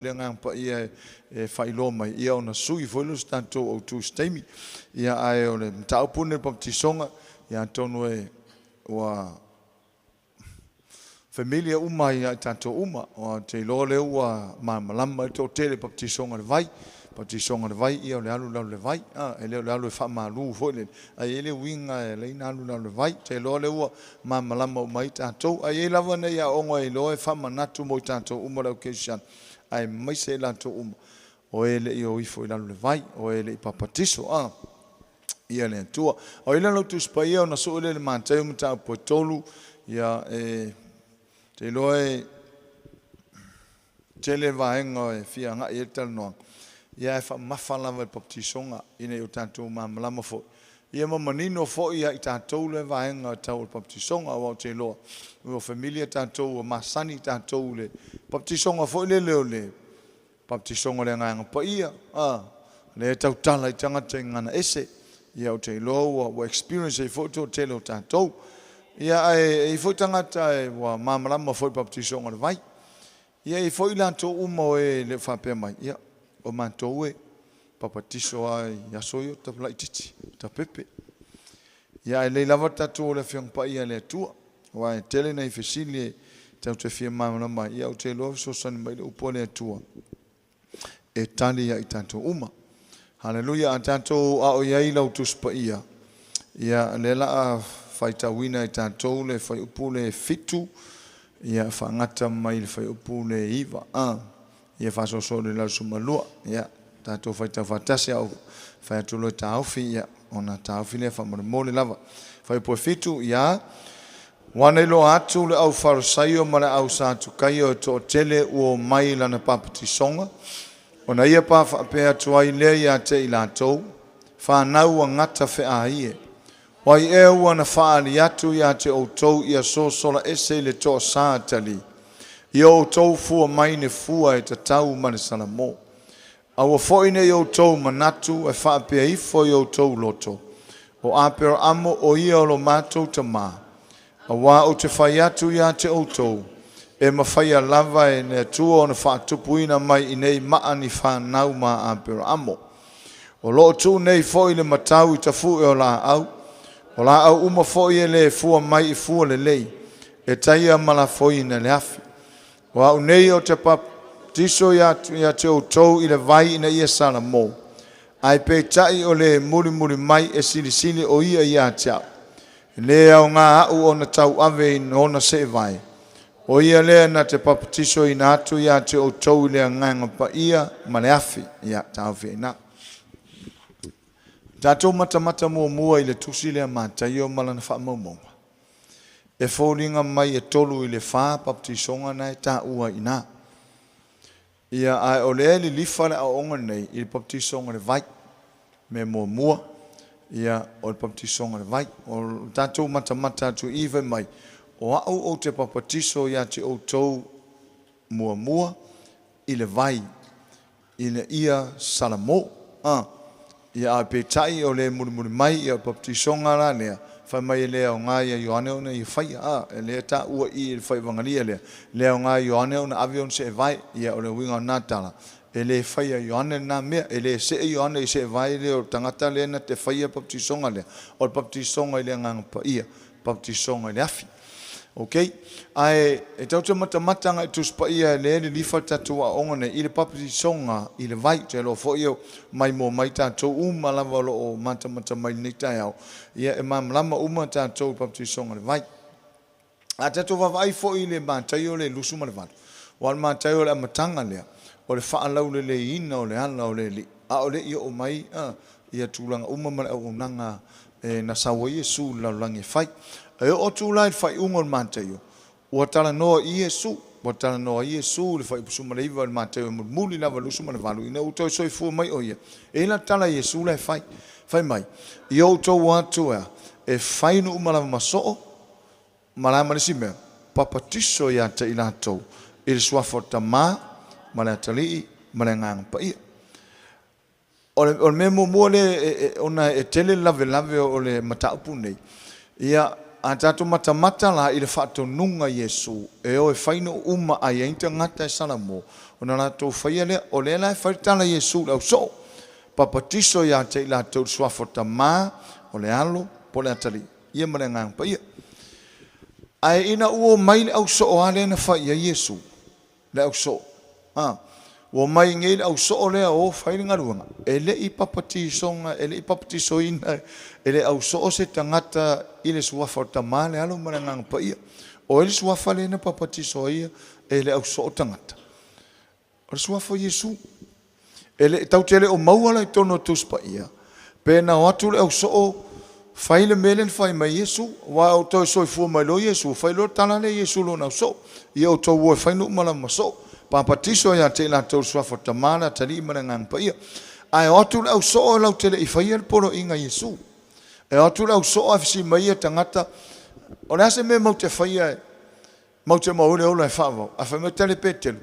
Le Agaga Paia e faailoa mai, ia ona sui foi lea o se tatou autu i se taimi. Ia ae o le mataupu lenei o le papatisoga, ia atonu e ua familiar uma ia i tatou uma. Ou te iloa lea ua malamalama le toatele i papatisoga i le vai. Papatisoga i le vai, ia o le alu i lalo i le vai. E le o le alu e faamalu foi lele, ae i ai le uiga e ala ai ona alu i lalo i le vai. Ou te iloa lea ua malamalama uma ai tatou. Ae i ai lava nai aoga e iloa e faamanatu mo i tatou uma le au kerisiano, aemaise i latou uma o e le i o ifo i lalo o le vai, o e le i papatiso a ia le Atua. O i lalo Tusi Paia ona sue lea i le Mataio mataupu e 3, ia e te iloa e tele vaega e fia agai ai le talanoaga, ia ae faamamafa lava i le papatisoga ina ia o tatou malamalama foi. Ia ma manino foi ia i tatou le vaega tau o le papatisoga, aua ou te iloa ua familiar tatou, ua masani tatou i le papatisoga foi lele o le papatisoga o le Agaga Paia, a, lea e tautala i tagata i gagana ese. Ia ou te iloa ua experience ai foi le toatele o tatou. Ia ae e i ai foi tagata ua malamalama foi i le papatisoga o le vai. Ia e i ai foi latou uma o e le o faapea mai, ia, o matou e papatiso lava i aso ia o laitiiti, tapepe. Ia ae lelei lava tatou o le Afioga Paia a le Atua, aua e tele nai fesili e tatou te fia malamalama ai, ia ou te iloa fesoasoani mai le upu a le Atua e tali ia i tatou uma. Haleluia! A tatou ao i ai lau Tusi Paia, ia lea la a faitauina e tatou le fuaiupu le 7, ia faagata mai le fuaiupu le 9, a, ia faasoasoa i le 82. Ia tatou faitau faatasi, a ou fai atu loa e taofi, ia ona taofi lea faamolemole lava. Fuaiupu e 7, ia, Ua na iloa atu le au Farisaio ma le au Satukaio e toatele ua omai i lana papatisoga, ona ia pa faapea atu ai lea ia te i latou, Fanau ua gata feai e. O ai ea ua na faaali atu ia te outou ia sosola ese i le toasā tali, ia outou fua mai ne fua e tatau ma le salamo. Aua foi ne i outou manatu e faapea ifo i outou loto, O Aperaamo o ia o lo matou tamā. Auā ou te fai atu ia te outou, e mafaia lava e le Atua ona faatupuina mai i nei maa ni fanau ma Aperaamo. O lo o tuu nei foi le matau i tafu'e o laau, o laau uma foi e le fua mai i fua lelei, e taia ma lafoina i le afi. O au nei ou te papatiso ia te outou i le vai ina ia salamo, ae peitai o le mulimuli mai e silisili o ia ia te au. E le aoga aʻu ona tauave i ona seevae. O ia lea na te papatisoina atu ia te outou i le Agaga Paia ma le afi. Ia, taofi ai i ina. Tatou matamata muamua i le tusi lea Mataio ma lana faamaumauga. E foliga mai e 3 i le 4 papatisoga na e taua i ina. Ia, ae o lea e lilifa le aoaoga nei i le papatisoga o le vai. Mea muamua, ia, o le papatisoga o le vai. O le tatou matamata atu i i fai mai, o au ou te papatiso ia te outou muamua i le vai, ina ia salamo. A. Ia, ae peitai o le mulimuli mai, ia, o le papatisoga la lea, fai mai e le aoga ia Ioane ona ia faia. A. E lea e taua i i le faivagalii lea, le aoga Ioane ona ave ona seevae. Ia, o le uiga o lena tala, e le faia e Ioane lena mea. E le see Ioane i seevae lea o le tagata lea na te faia le papatisoga lea, o le papatisoga i le Agaga Paia, papatisoga i le afi. Ok, ae e tatou te matamata agai i Tusi Paia lea e lilifa le tatou aoaoga nei i le papatisoga i le vai. Ou te iloa foi e maimoa mai tatou uma lava o lo o matamata mai i lenei taeao, ia e malamalama uma tatou i le papatisoga i le vai. A tatou vaavaai foi i le Mataio le 28, aua o le Mataio o le amataga lea o le faalauleleiina o le ala o le Alii, a o le i oo mai ia tulaga uma ma le auaunaga e na sau ai Iesu i le lalolagi e fai. E oo atu la i le faaiuga o le Mataio, ua talanoa i Iesu, ua talanoa ai Iesu i le fuaiupu 19 o le Mataio e mulimuli lava 28, ina ua toe soifua mai o ia. E i ai la tala a Iesu la e fai, fai mai, I outou o atu ea, e fai nuu ma lava ma soo, ma la ma le isi mea, papatiso ia te i latou i le suafa o le Tamā ma le Atalii ma le Agaga Paia. O le mea muamua lea, ona e tele le lavelave o le mataupu lenei, ia, a tatou matamata la i le faatonuga a Iesu e o e fai nuu uma a i ai ni tagata e salamo, ona latou faia lea, o lea la e fai le tala a Iesu i le ausoo, Papatiso ia te i latou i le suafa o le Tama, o le Alo, po o le Atalii, ia ma le Agaga Paia. Ae ina ua omai le ausoo a lea na fai i ai Iesu, le ausoo, a, ua omai nei le ausoo lea o fai le galuega, e le i papatisoga, e le i papatisoina e le ausoo se tagata i le suafa o le Tama, le Alo ma le Agaga Paia. O ai le suafa lea na papatiso ai e le ausoo tagata? O le suafa o Iesu. E le, tatou te le o maua la i totonu o Tusi Paia, pe na o atu le ausoo fai le mea lea na fai mai e Iesu, aua o toe soifua mai loa Iesu, fai loa le tala lea a Iesu i lona ausoo, Ia outou o e fai nuu ma lamasoo, papatiso ia te i latou i le suafa o le Tama, le Atalii ma le Agaga Paia. Ae o atu le ausoo latou te le i faia le poloaiga a Iesu. E o atu le ausoo ae fesili mai ia tagata, O le a se mea matou te faia e matou te maua ai le ola e faavavau? Ae fai mai tali a Peteru,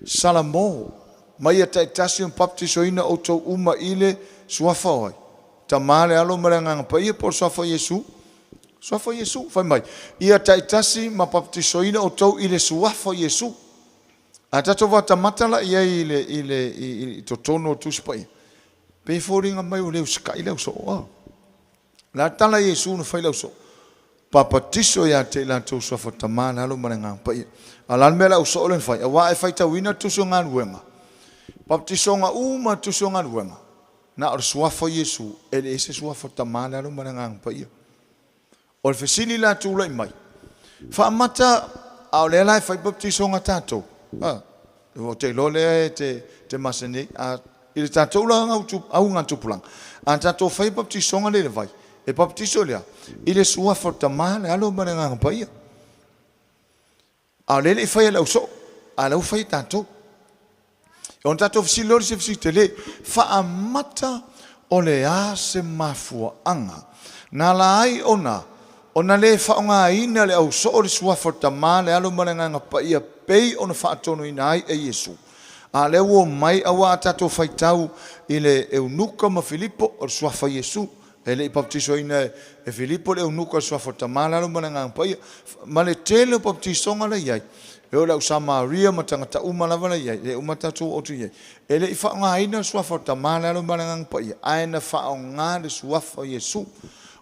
Salamo, ma ia taitasi ona baptisoina outou uma i le suafa o ai? Tama, le Alo ma le Agaga Paia po o le suafa o Iesu? Suafa o Iesu. Fai mai, ia taitasi ma baptisoina outou i le suafa o Iesu. A tatou vatamata la i ai i le, i le, i, i totonu o Tusi Paia, pei e foliga mai ua le usitai le ausoo. A. O le a le tala a Iesu na fai i le ausoo? Papatiso ia te i latou suafa Tama, le Alo ma le Agaga Paia. A o le a le mea a le ausoo lea na fai? Aua a e faitauina le Tusi o Galuega, baptisoga uma le Tusi o Galuega, na o le suafa o Iesu, e leai se suafa o Tama, le Alo ma le Agaga Paia. O le fesili la e tulai mai, faamata a o lea la e fai baptisoga a tatou? A, ou te iloa lea e te masani ai. A, i le tatou la augatupulaga, a tatou faia baptisoga lea i le vai, e baptiso i le a? I le suafa o le Tama, le Alo ma le Agaga Paia. A o lea e le i faia e le ausoo, a o lea ua fai e tatou. Ona tatou fesili loa lea i se fesili tele, faamata o le a se mafuaaga na ala ai ona ona le faaaogaina le ausoo le suafa o le Tama, le Alo ma le Agaga Paia pei ona faatonuina ai e Iesu? A o lea ua omai aua a tatou faitau i le eunuka ma Filipo, o le suafa o Iesu. E le i baptisoina e Filipo le eunuka i le suafa o le Tama, le Alo ma le Agaga Paia, ma le tele o baptisoga la e i ai, e oo i le au Samaria ma tagata uma lava la e i ai, lea uma tatou oo atu i ai. E le i faaaogaina le suafa o le Tama, le Alo ma le Agaga Paia, ae na faaaoga le suafa o Iesu.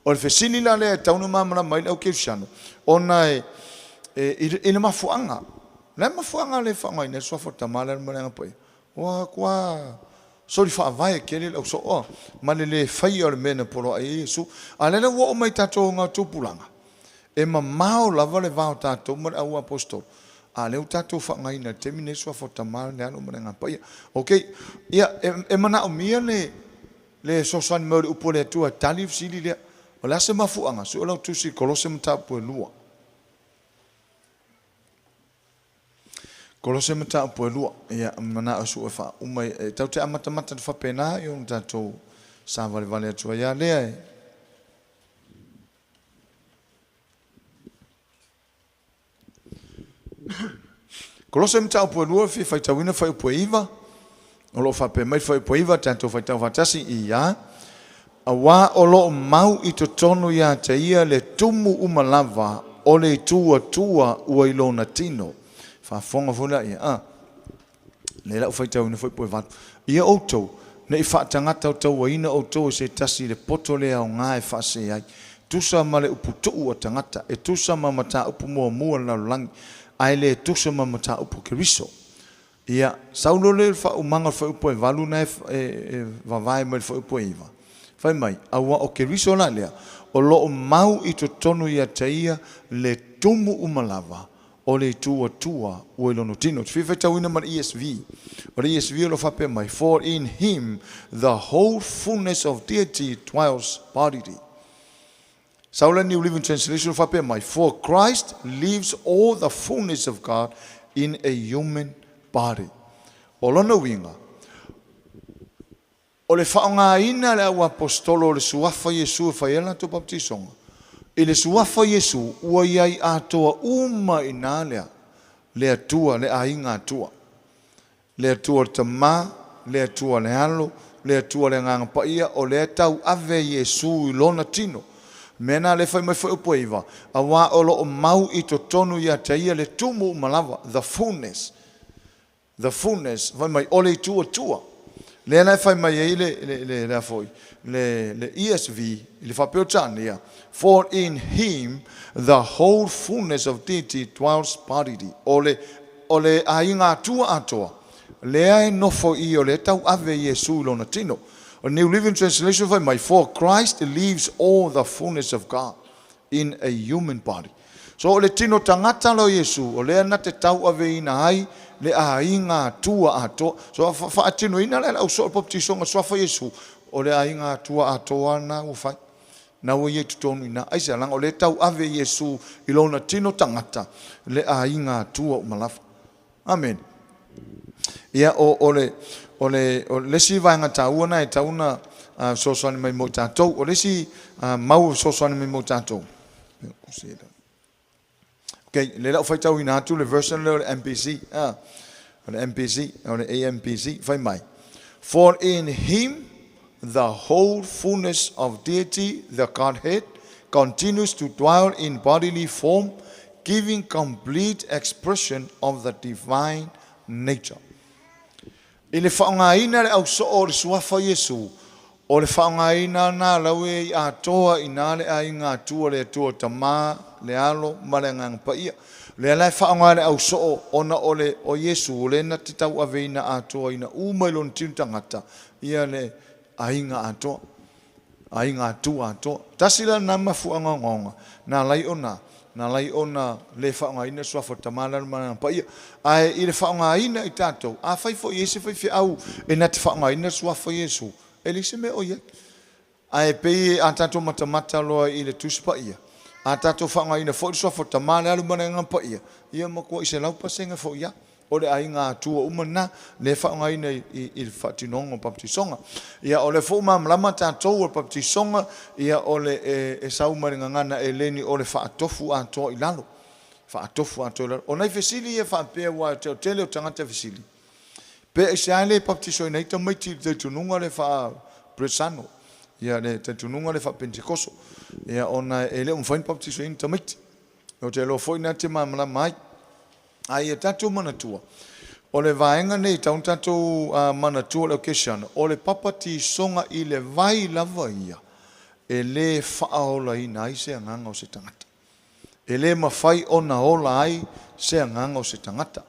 O le fesili la lea e tatau ona malamalama ai le au kerisiano, ona e, e, i le mafuaaga, o le a le mafuaaga lea e faaaogaina ai le suafa o le Tama, le Alo ma le Agaga Paia? Ua matua soli faavae tele le ausoa ma le le faia o le mea na poloai ai Iesu. A o lea la ua oo mai i tatou tupulaga, e mamao lava le va o tatou ma le au aposetolo, a o lea ua tatou faaaogaina i le taimi lenei le suafa o Tama, le Alo ma le Agaga Paia. Ok, ia, e manaomia le le fesoasoani mai o le upu a le Atua e tali le fesili lea. O le a se mafuaaga? Sue lau tusi i Kolose mataupu e 2. Kolose mataupu e 2. Ia, manao e sue faauma, e tatou te amatamata atu faapena, ia ona tatou savalivali atu ai lava lea e. Kolose mataupu e 2, fia faitauina fuaiupu e 9. O lo o faapea mai le fuaiupu e 9, tatou faitau faatasi, ia. Aua o lo o mau i totonu ia te ia le tumu uma lava o le Itu Atua ua i lona tino. Faafofoga foi la ia, a. Lea la ua faitauina foi po e 8. Ia outou, ne i faatagata tauaina outou e se tasi i le poto le aoga e faasee ai, tusa ma le upu tuu a tagata, e tusa ma mataupu muamua o le lalolagi, ae le tusa ma mataupu o Keriso. Ia, sau loa lea i le faaumaga o le fuaiupu e 8 na e vavae mai le fuaiupu e 9, fai mai, Aua o Keriso la lea, o lo o mau i totonu ia te ia le tumu uma lava o le Itu Atua ua i lona tino. Ou te fia faitauina ma le ESV. O le ESV o lo o faapea mai, For in him the whole fullness of deity dwells bodily. Sau la New Living Translation o faapea mai, For Christ lives all the fullness of God in a human body. O lona uiga, o le faaaogaina e le auaposetolo o le suafa Iesu e fai ai le latou baptisoga, i le suafa Iesu ua i ai atoa uma i ina lea, le Atua, le aiga Atua. Le Atua le Tama, le Atua le Alo, le Atua le Agaga Paia, o lea e tauave Iesu i Lona tino. Mea na le fai mai foi upu e iva, auā o lo o mau i totonu ia te ia le tumu uma lava, the fullness, the fullness, fai mai, o le Itu Atua. Lea la e fai mai ai le, le, le, le a foi, le, le ESV, i le faapeutania, For in him the whole fullness of deity dwells bodily. O le, o le aiga Atua atoa, lea e nofo i o le tauave Iesu i lona tino. O New Living Translation fai mai, For Christ lives all the fullness of God in a human body. So o le tino tagata la o Iesu, o lea na te tauaveina ai le aiga Atua atoa. So faatinoina la e le au soo le papatisoga suafa Iesu, o le aiga Atua atoa na ua fai. Na ua ia i totonu i ina. Aisea? Leaga o lea e tauave Iesu i lona tino tagata le aiga Atua uma lava. Amene. Ia, o, o le, o le, o le isi vaega taua na e tau na fesoasoani mai mo i tatou. O le isi mau e fesoasoani mai mo i tatou. Okay, le lau faitauina atu le version lea o le MPC. O le MPC, o le AMPC, fai mai. For in him the whole fullness of deity, the Godhead, continues to dwell in bodily form, giving complete expression of the divine nature. I le faaaogaina le ausoo o le suafa o Iesu, o le faaaogaina na lau e i atoa i na le aiga Atua le Atua Tama, le Alo ma le Agaga Paia. Lea la e faaaoga le ausoo ona o le o Iesu o lea na te tauaveina atoa ina uma i lona tino tagata ia le aiga atoa. Aiga Atua atoa. Tasi la lena mafuaaga ogaoga na alai ona na alai ona le faaaogaina le suafa o le Tama le Alo ma le Agaga Paia. Ae i le faaaogaina i tatou, afai foi e i ai se faifeau e na te faaaogaina le suafa o Iesu, e leai se mea o i ai. Ae pei a tatou matamata loa i le Tusi Paia, a tatou faaaogaina foi le suafa o le Tama, le Alo ma le Agaga Paia, ia matuai 100% foi lava. O le aiga Atua uma lena, lea e faaaogaina i le faatinoga o papatisoga. Ia, o lea foi ua malamalama tatou o le papatisoga, ia, o le e sau mai le gagana eleni o le faatofu atoa i lalo. Faatofu atoa i lalo. O nai fesili ia faapea aua o le tele o tagata e fesili, pe aisea le papatisoina ai tamaiti i le talitonuga lea faa-Bresano, ia le talitonuga lea faa-Pentekoso, ia ona e le o mafai ona papatisoina tamaiti. Ou te iloa foi na te malamalama ai. A ia tatou manatua, o le vaega nei e tatau ona tatou manatua le okesiano, o le papatisoga i le vai lava ia e le faaolaina ai se agaga o se tagata. E le mafai ona ola ai se agaga o se tagata.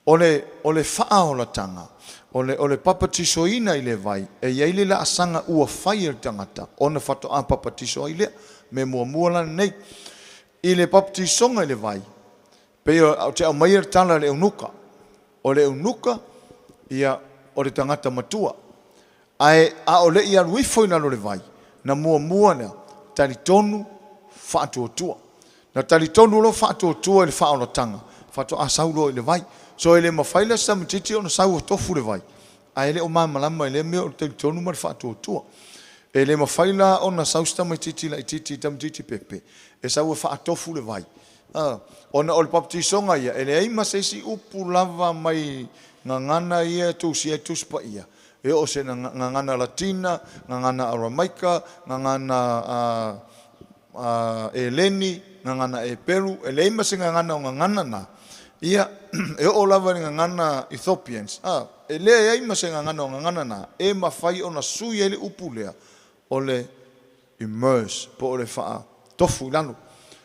O le, o le faaolataga, o le, o le papatisoina i le vai, e i ai le laasaga ua fai e le tagata ona faatoa papatiso ai lea. Mea muamua la lenei, i le papatisoga i le vai, pei ou te aumaia le tala a le eunuka. O le eunuka, ia, o le tagata matua. Ae a o le i alu ifo i lalo o le vai, na muamua lea, talitonu, faatuatua. Na talitonu loa faatuatua i le faaolataga, faatoa sau loa i le vai. So e le mafai la se tamaitiiti ona sau e tofu le vai, ae le o malamalama i lea mea o le talitonu ma le faatuatua. E le mafai la ona sau se tamaitiiti laitiiti, tamaitiiti pepe, e sau e faatofu le vai. A, ona o le papatisoga ia, e leai ma se isi upu lava mai gagana ia e tusia ai Tusi Paia, e oo se gagana Latina, gagana Aramaika, gagana a, Eleni, gagana Eperu, e leai ma se gagana o gagana na, ia, e oo lava i le gagana Ethiopians, a, e leai ma se gagana o gagana na, e mafai ona sui ai le upu lea, o le immerse, po o le faatofu i lalo.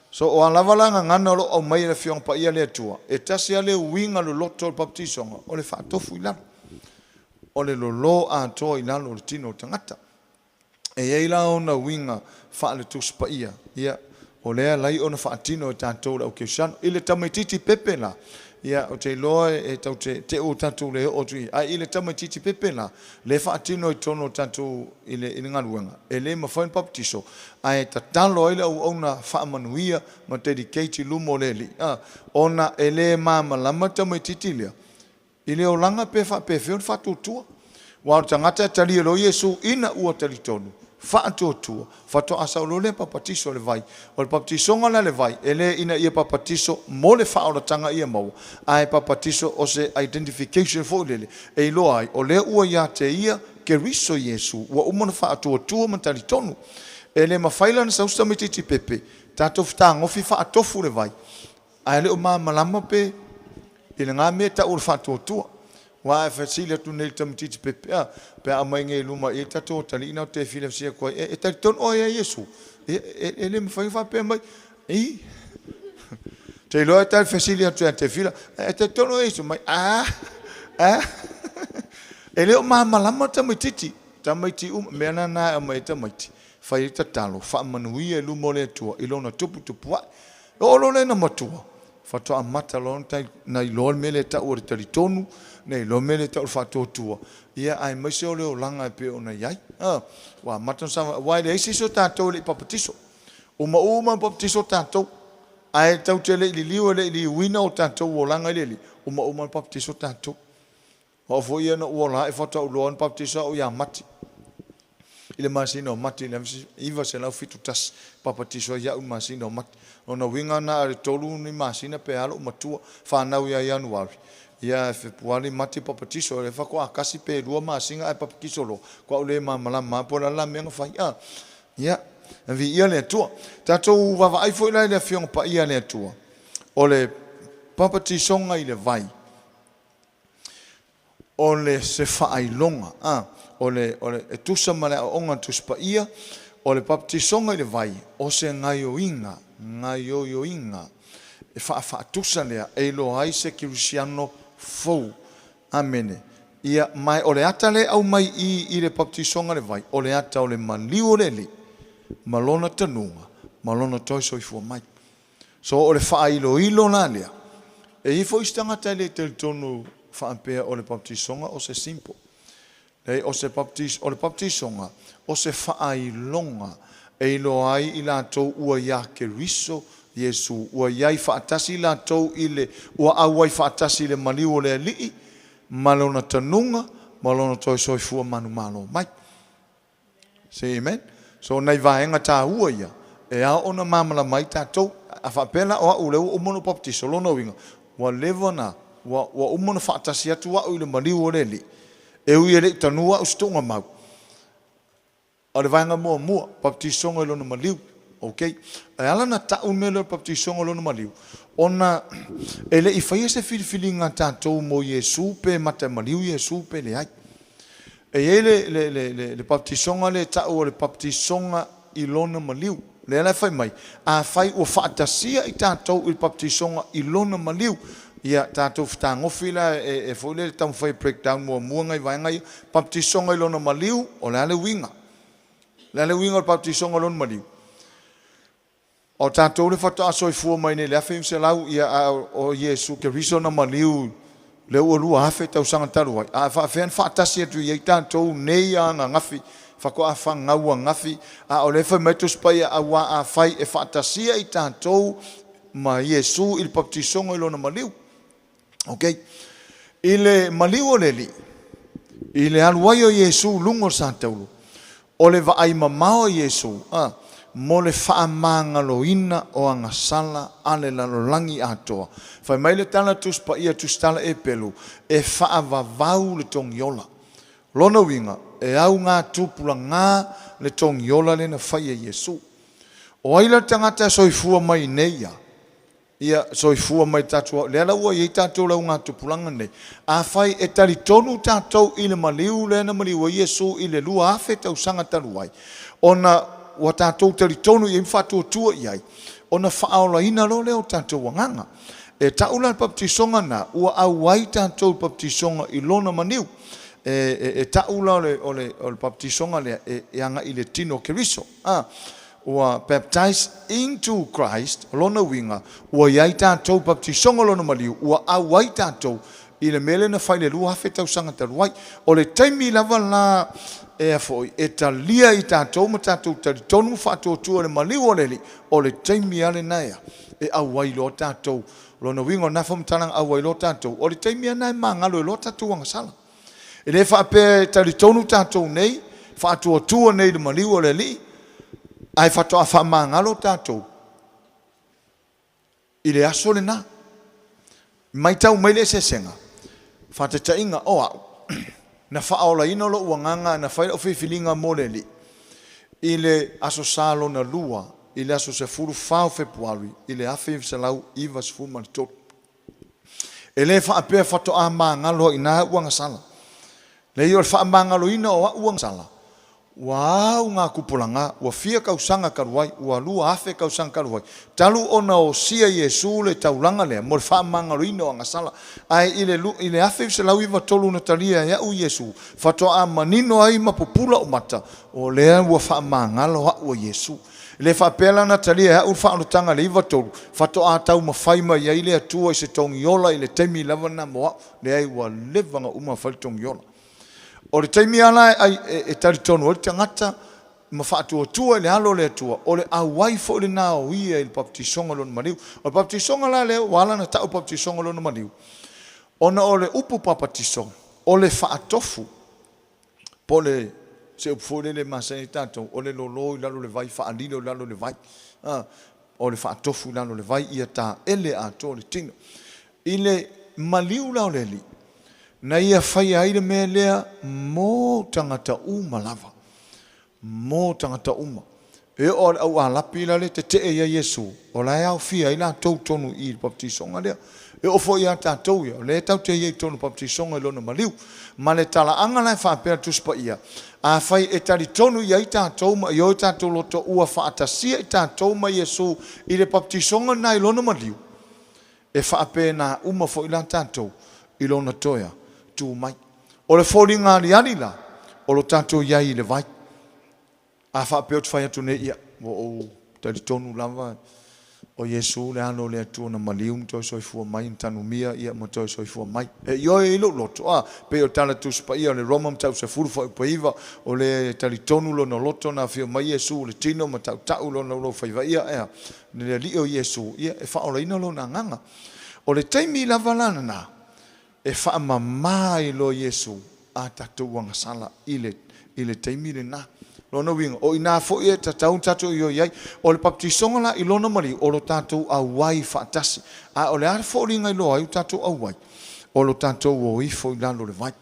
So, o a lava la gagana o lo o aumai e le Afioga Paia a le Atua, e tasi lava le uiga loloto o le papatisoga, o le faatofu i lalo. O le lolo atoa i lalo o le tino o le tagata. E i ai la ona uiga faale-Tusi Paia, ia, o lea e ala ai ona faatino e tatou le aukerisiano. I le tamaitiiti pepe la, ia, ou te iloa e tatou te te ua tatou le oo atu i ai, ae i le tamaitiiti pepe la, lea e faatino i totonu o tatou i le, i le galuega, e le mafai ona papatiso, ae tatalo ai le auauna faamanuia ma dedicate i luma o le Alii, a, ona e le malamalama le tamaitiiti lea I le olaga pe faapefea ona faatuatua? Aua o le tagata e talia loa Iesu ina ua talitonu, faatuatua, faatoa sau loa lea papatiso i le vai. O le papatisoga la i le vai, e le ina ia papatiso mo le faaolataga ia maua, ae papatiso o se identification foi lele e iloa ai o lea ua ia te ia Keriso Iesu, ua uma ona faatuatua ma talitonu. E le mafai la ona sau se tamaitiiti pepe tatou fetagofi faatofu le vai ae le o malamalama pe i lena mea e tau o le faatuatua. Aua a fesili atu nei i le tamaitiiti pepe, a, pe a aumai nei i luma i i le tatou atalii na o Tefila e fesili atu ai, e, e talitonu oe ia Iesu? Ia, e, e le mafai ona faapea mai, i. Te iloa e tali fesili atu ia Tefila, e talitonu oe ia Iesu? Mai, a, a. E le o malamalama le tamaitiiti. Tamaiti uma, mea la na e aumai ai tamaiti, fai ai tatalo, faamanuia i luma o le Atua i lona tuputupuae. E oo loa lea ina matua, faatoa amata loa ona iloa le mea lea e tau o le talitonu, na iloa le mea lea e tau o le faatuatua, ia aemaise o le olaga e pei ona i ai. Ua amata ona savalivali, aua e leai se isi o tatou e le i papatiso. Uma uma ona papatiso tatou, ae tatou te le i liliu e le i liuina o tatou olaga i le Alii, uma uma ona papatiso tatou. O au foi ia na ou ola ae faatoa ou iloa na papatiso au ia Mati, i le masina o Mati i le 1971, papatiso ai au i le masina o Mati. O lona uiga na o le 3 ni masina pe a lou matua, fanau ia Ianuari, ia Fepuari, Mati papatiso, lea faatoa 1 pe 2 masina ae papatiso loa, faatoa ou le malamalama lava po o le a la mea na fai. Ia, viia le Atua. Tatou vaavaai foi la i le Afioga Paia a le Atua, o le papatisoga i le vai, o le se faailoga, a, o le, o le, e tusa ma le aoaoga a le Tusi Paia, o le papatisoga i le vai, o se gaioiga, gaioioiga, e faafaatusa lea e iloa ai se kerisiano fou. Amene. Ia, ma o le ata lea e aumai i i i le papatisoga i le vai, o le ata o le maliu o le Alii, ma Lona tanuga, ma Lona toe soifua mai. So o le faailoilo la lea, e i ai foi isi tagata e le talitonu faapea o le papatisoga o se simple. Leai, o se baptis, o le papatisoga o se faailoga e iloa ai i latou ua iā Keriso Iesu, ua i ai faatasi latou i le, ua auai faatasi i le maliu o le Alii ma Lona tanuga ma Lona toe soifua manumalo mai. Say amen. So o nai vaega taua ia e ao ona malamalama ai tatou. A faapea la o au lea ua uma ona ou papatiso, o lona uiga ua leva ona, ua, ua uma ona faatasi atu au i le maliu o le Alii, e ui e le i tanua au i se tuugamau. O le vaega muamua, papatisoga i lona maliu. Okay. E ala ona tau le mea lea o le papatisoga i lona maliu, ona e le i faia se filifiliga a tatou mo Iesu pe matamaliu Iesu pe leai. E i ai le, le, le, le, le baptisoga lea e tau o le baptisoga i lona maliu. Lea la e fai mai, afai ua faatasia i tatou i le baptisoga i lona maliu, ia tatou fetagofi la e, e foi lea e taumafai e break down muamua nai vaega ia. Baptisoga i lona maliu, o le a le uiga? O le a le uiga o le baptisoga i lona maliu? O tatou le faatoa soifua mai nei i le 1900, ia, a o Iesu Keriso na maliu lea ua 2000 tausaga talu ai, a e faafefea ona faatasi atu i ai tatou nei a ananafi, faatoa fanau ananafi, a o lea e fai mai le Tusi Paia, Auā afai e faatasia i tatou ma Iesu i le papatisoga i lona maliu. Ok. I le maliu o le Alii, i le alu ai o Iesu i luga o le satauro, o le vaai mamao a Iesu, a, mo le faamagaloina o agasala a le lalolagi atoa. Fai mai le tala Tusi Paia Tusitala Epelu, e faavavau le togiola. Lona uiga, e augā tupulagā le togiola lea na fai e Iesu. O ai la le tagata e soifua mai nei ia? Ia soifua mai tatou, lea la ua i ai tatou i le augatupulaga lenei. Afai e talitonu tatou i le maliu lea na maliu ai Iesu i le 2000 tausaga talu ai, ona ua tatou talitonu i ai ma faatuatua i ai, ona faaolaina loa lea o tatou agaga. E tau la le papatisoga lena, ua auai tatou i le papatisoga i lona maliu. E tau la o le papatisoga lea e agai i le tino o Keriso. Ua baptized into Christ, o lona uiga, ua i ai tatou baptisoga o Lona maliu, ua auai tatou i le mea lea na fai i le 2000 tausaga talu ai. O le taimi lava la e a foi, e talia i tatou ma tatou talitonu ma faatuatua i le maliu o le Alii, o le taimi lava lena e a, e auai loa tatou. O lona uiga o lena faamatalaga auai loa tatou, o le taimi lava lena e magalo ai loa tatou agasala. E le faapea e talitonu tatou nei, faatuatua nei i le maliu o le Alii, ae faatoa faamagalo tatou i le aso lena. Matau mai le eseesega, faataitaiga, o au, na faaolaina lou agaga, na fai lau filifiliga mo le Alii. I le Aso Sa lona lua i le aso 14 o Fepuari i le 1993. E le faapea faatoa magalo ai i ina au agasala. Leai, o le faamagaloina o au agasala, ua au ngā tupulaga, ua fia tausaga talu ai, ua 2000 tausaga talu ai, talu ona osia Iesu le taulaga lea mo le faamagaloina o agasala. Ae i le 1993 na talia e au Iesu, faatoa manino ai ma pupula ou mata, o lea ua faamagalo au e Iesu. E le faapea la na talia e au le faaolataga i le 93, faatoa taumafai mai ai le Atua i se togiola i le taimi lava lena mo au. Leai, ua leva ona uma ona fai le togiola. O le taimi lava la e talitonu ai le tagata ma faatuatua i le alo o le Atua, o le auai foi lena o ia i le papatisoga o lona maliu. O le papatisoga la lea ua ala ona tau o le papatisoga o lona maliu, ona o le upu papatiso, o le faatofu, po o le, se upu foi lele e masani ai tatou, o le lolo i lalo o le vai, faalilo i lalo o le vai. O le faatofu i lalo o le vai, ia taele atoa le tino. I le maliu la o le Alii, na ia faia ai le mea lea mo tagata uma lava, mo tagata uma. E oo lava i le au alapi la le tetee ia Iesu, o la e aofia ai latou tonu i i le papatisoga lea. E oo foi ia tatou ia, o lea tatou te i ai i totonu o le papatisoga i lona maliu. Ma le talaaga la e faapea le Tusi Paia, afai e talitonu i ai tatou ma ioe tatou loto ua faatasia i tatou ma Iesu i le papatisoga lena i lona maliu, E faapena uma foi la tatou i lona toe tu mai. O le foliga aliali la, o lo tatou i ai i le vai. A faapea ou te fai atu nei, ia, ua ou talitonu lava o Iesu le Alo o le Atua na maliu ma toe soifua mai, na tanumia, ia, ma toe soifua mai. E ioe ai lou loto, a, pei o le tala Tusi Paia o le Roma Mataupu 10 fuaiupu 9, o le talitonu lona loto na afio mai Iesu i le tino ma tautau lona laufaifaiva, ia, e a? Le Alii o Iesu, ia, e faaolaina lona agaga. O le taimi lava la lena e faamama ai loa Iesu a tatou agasala i le, i le taimi lena. Lona uiga, o i ina foi e tatau ona tatou ioe ai. O le papatisoga la i lona maliu, o lo tatou auai faatasi. A o le a le foliga e iloa ai o tatou auai? O lo tatou o ifo i lalo o le vai.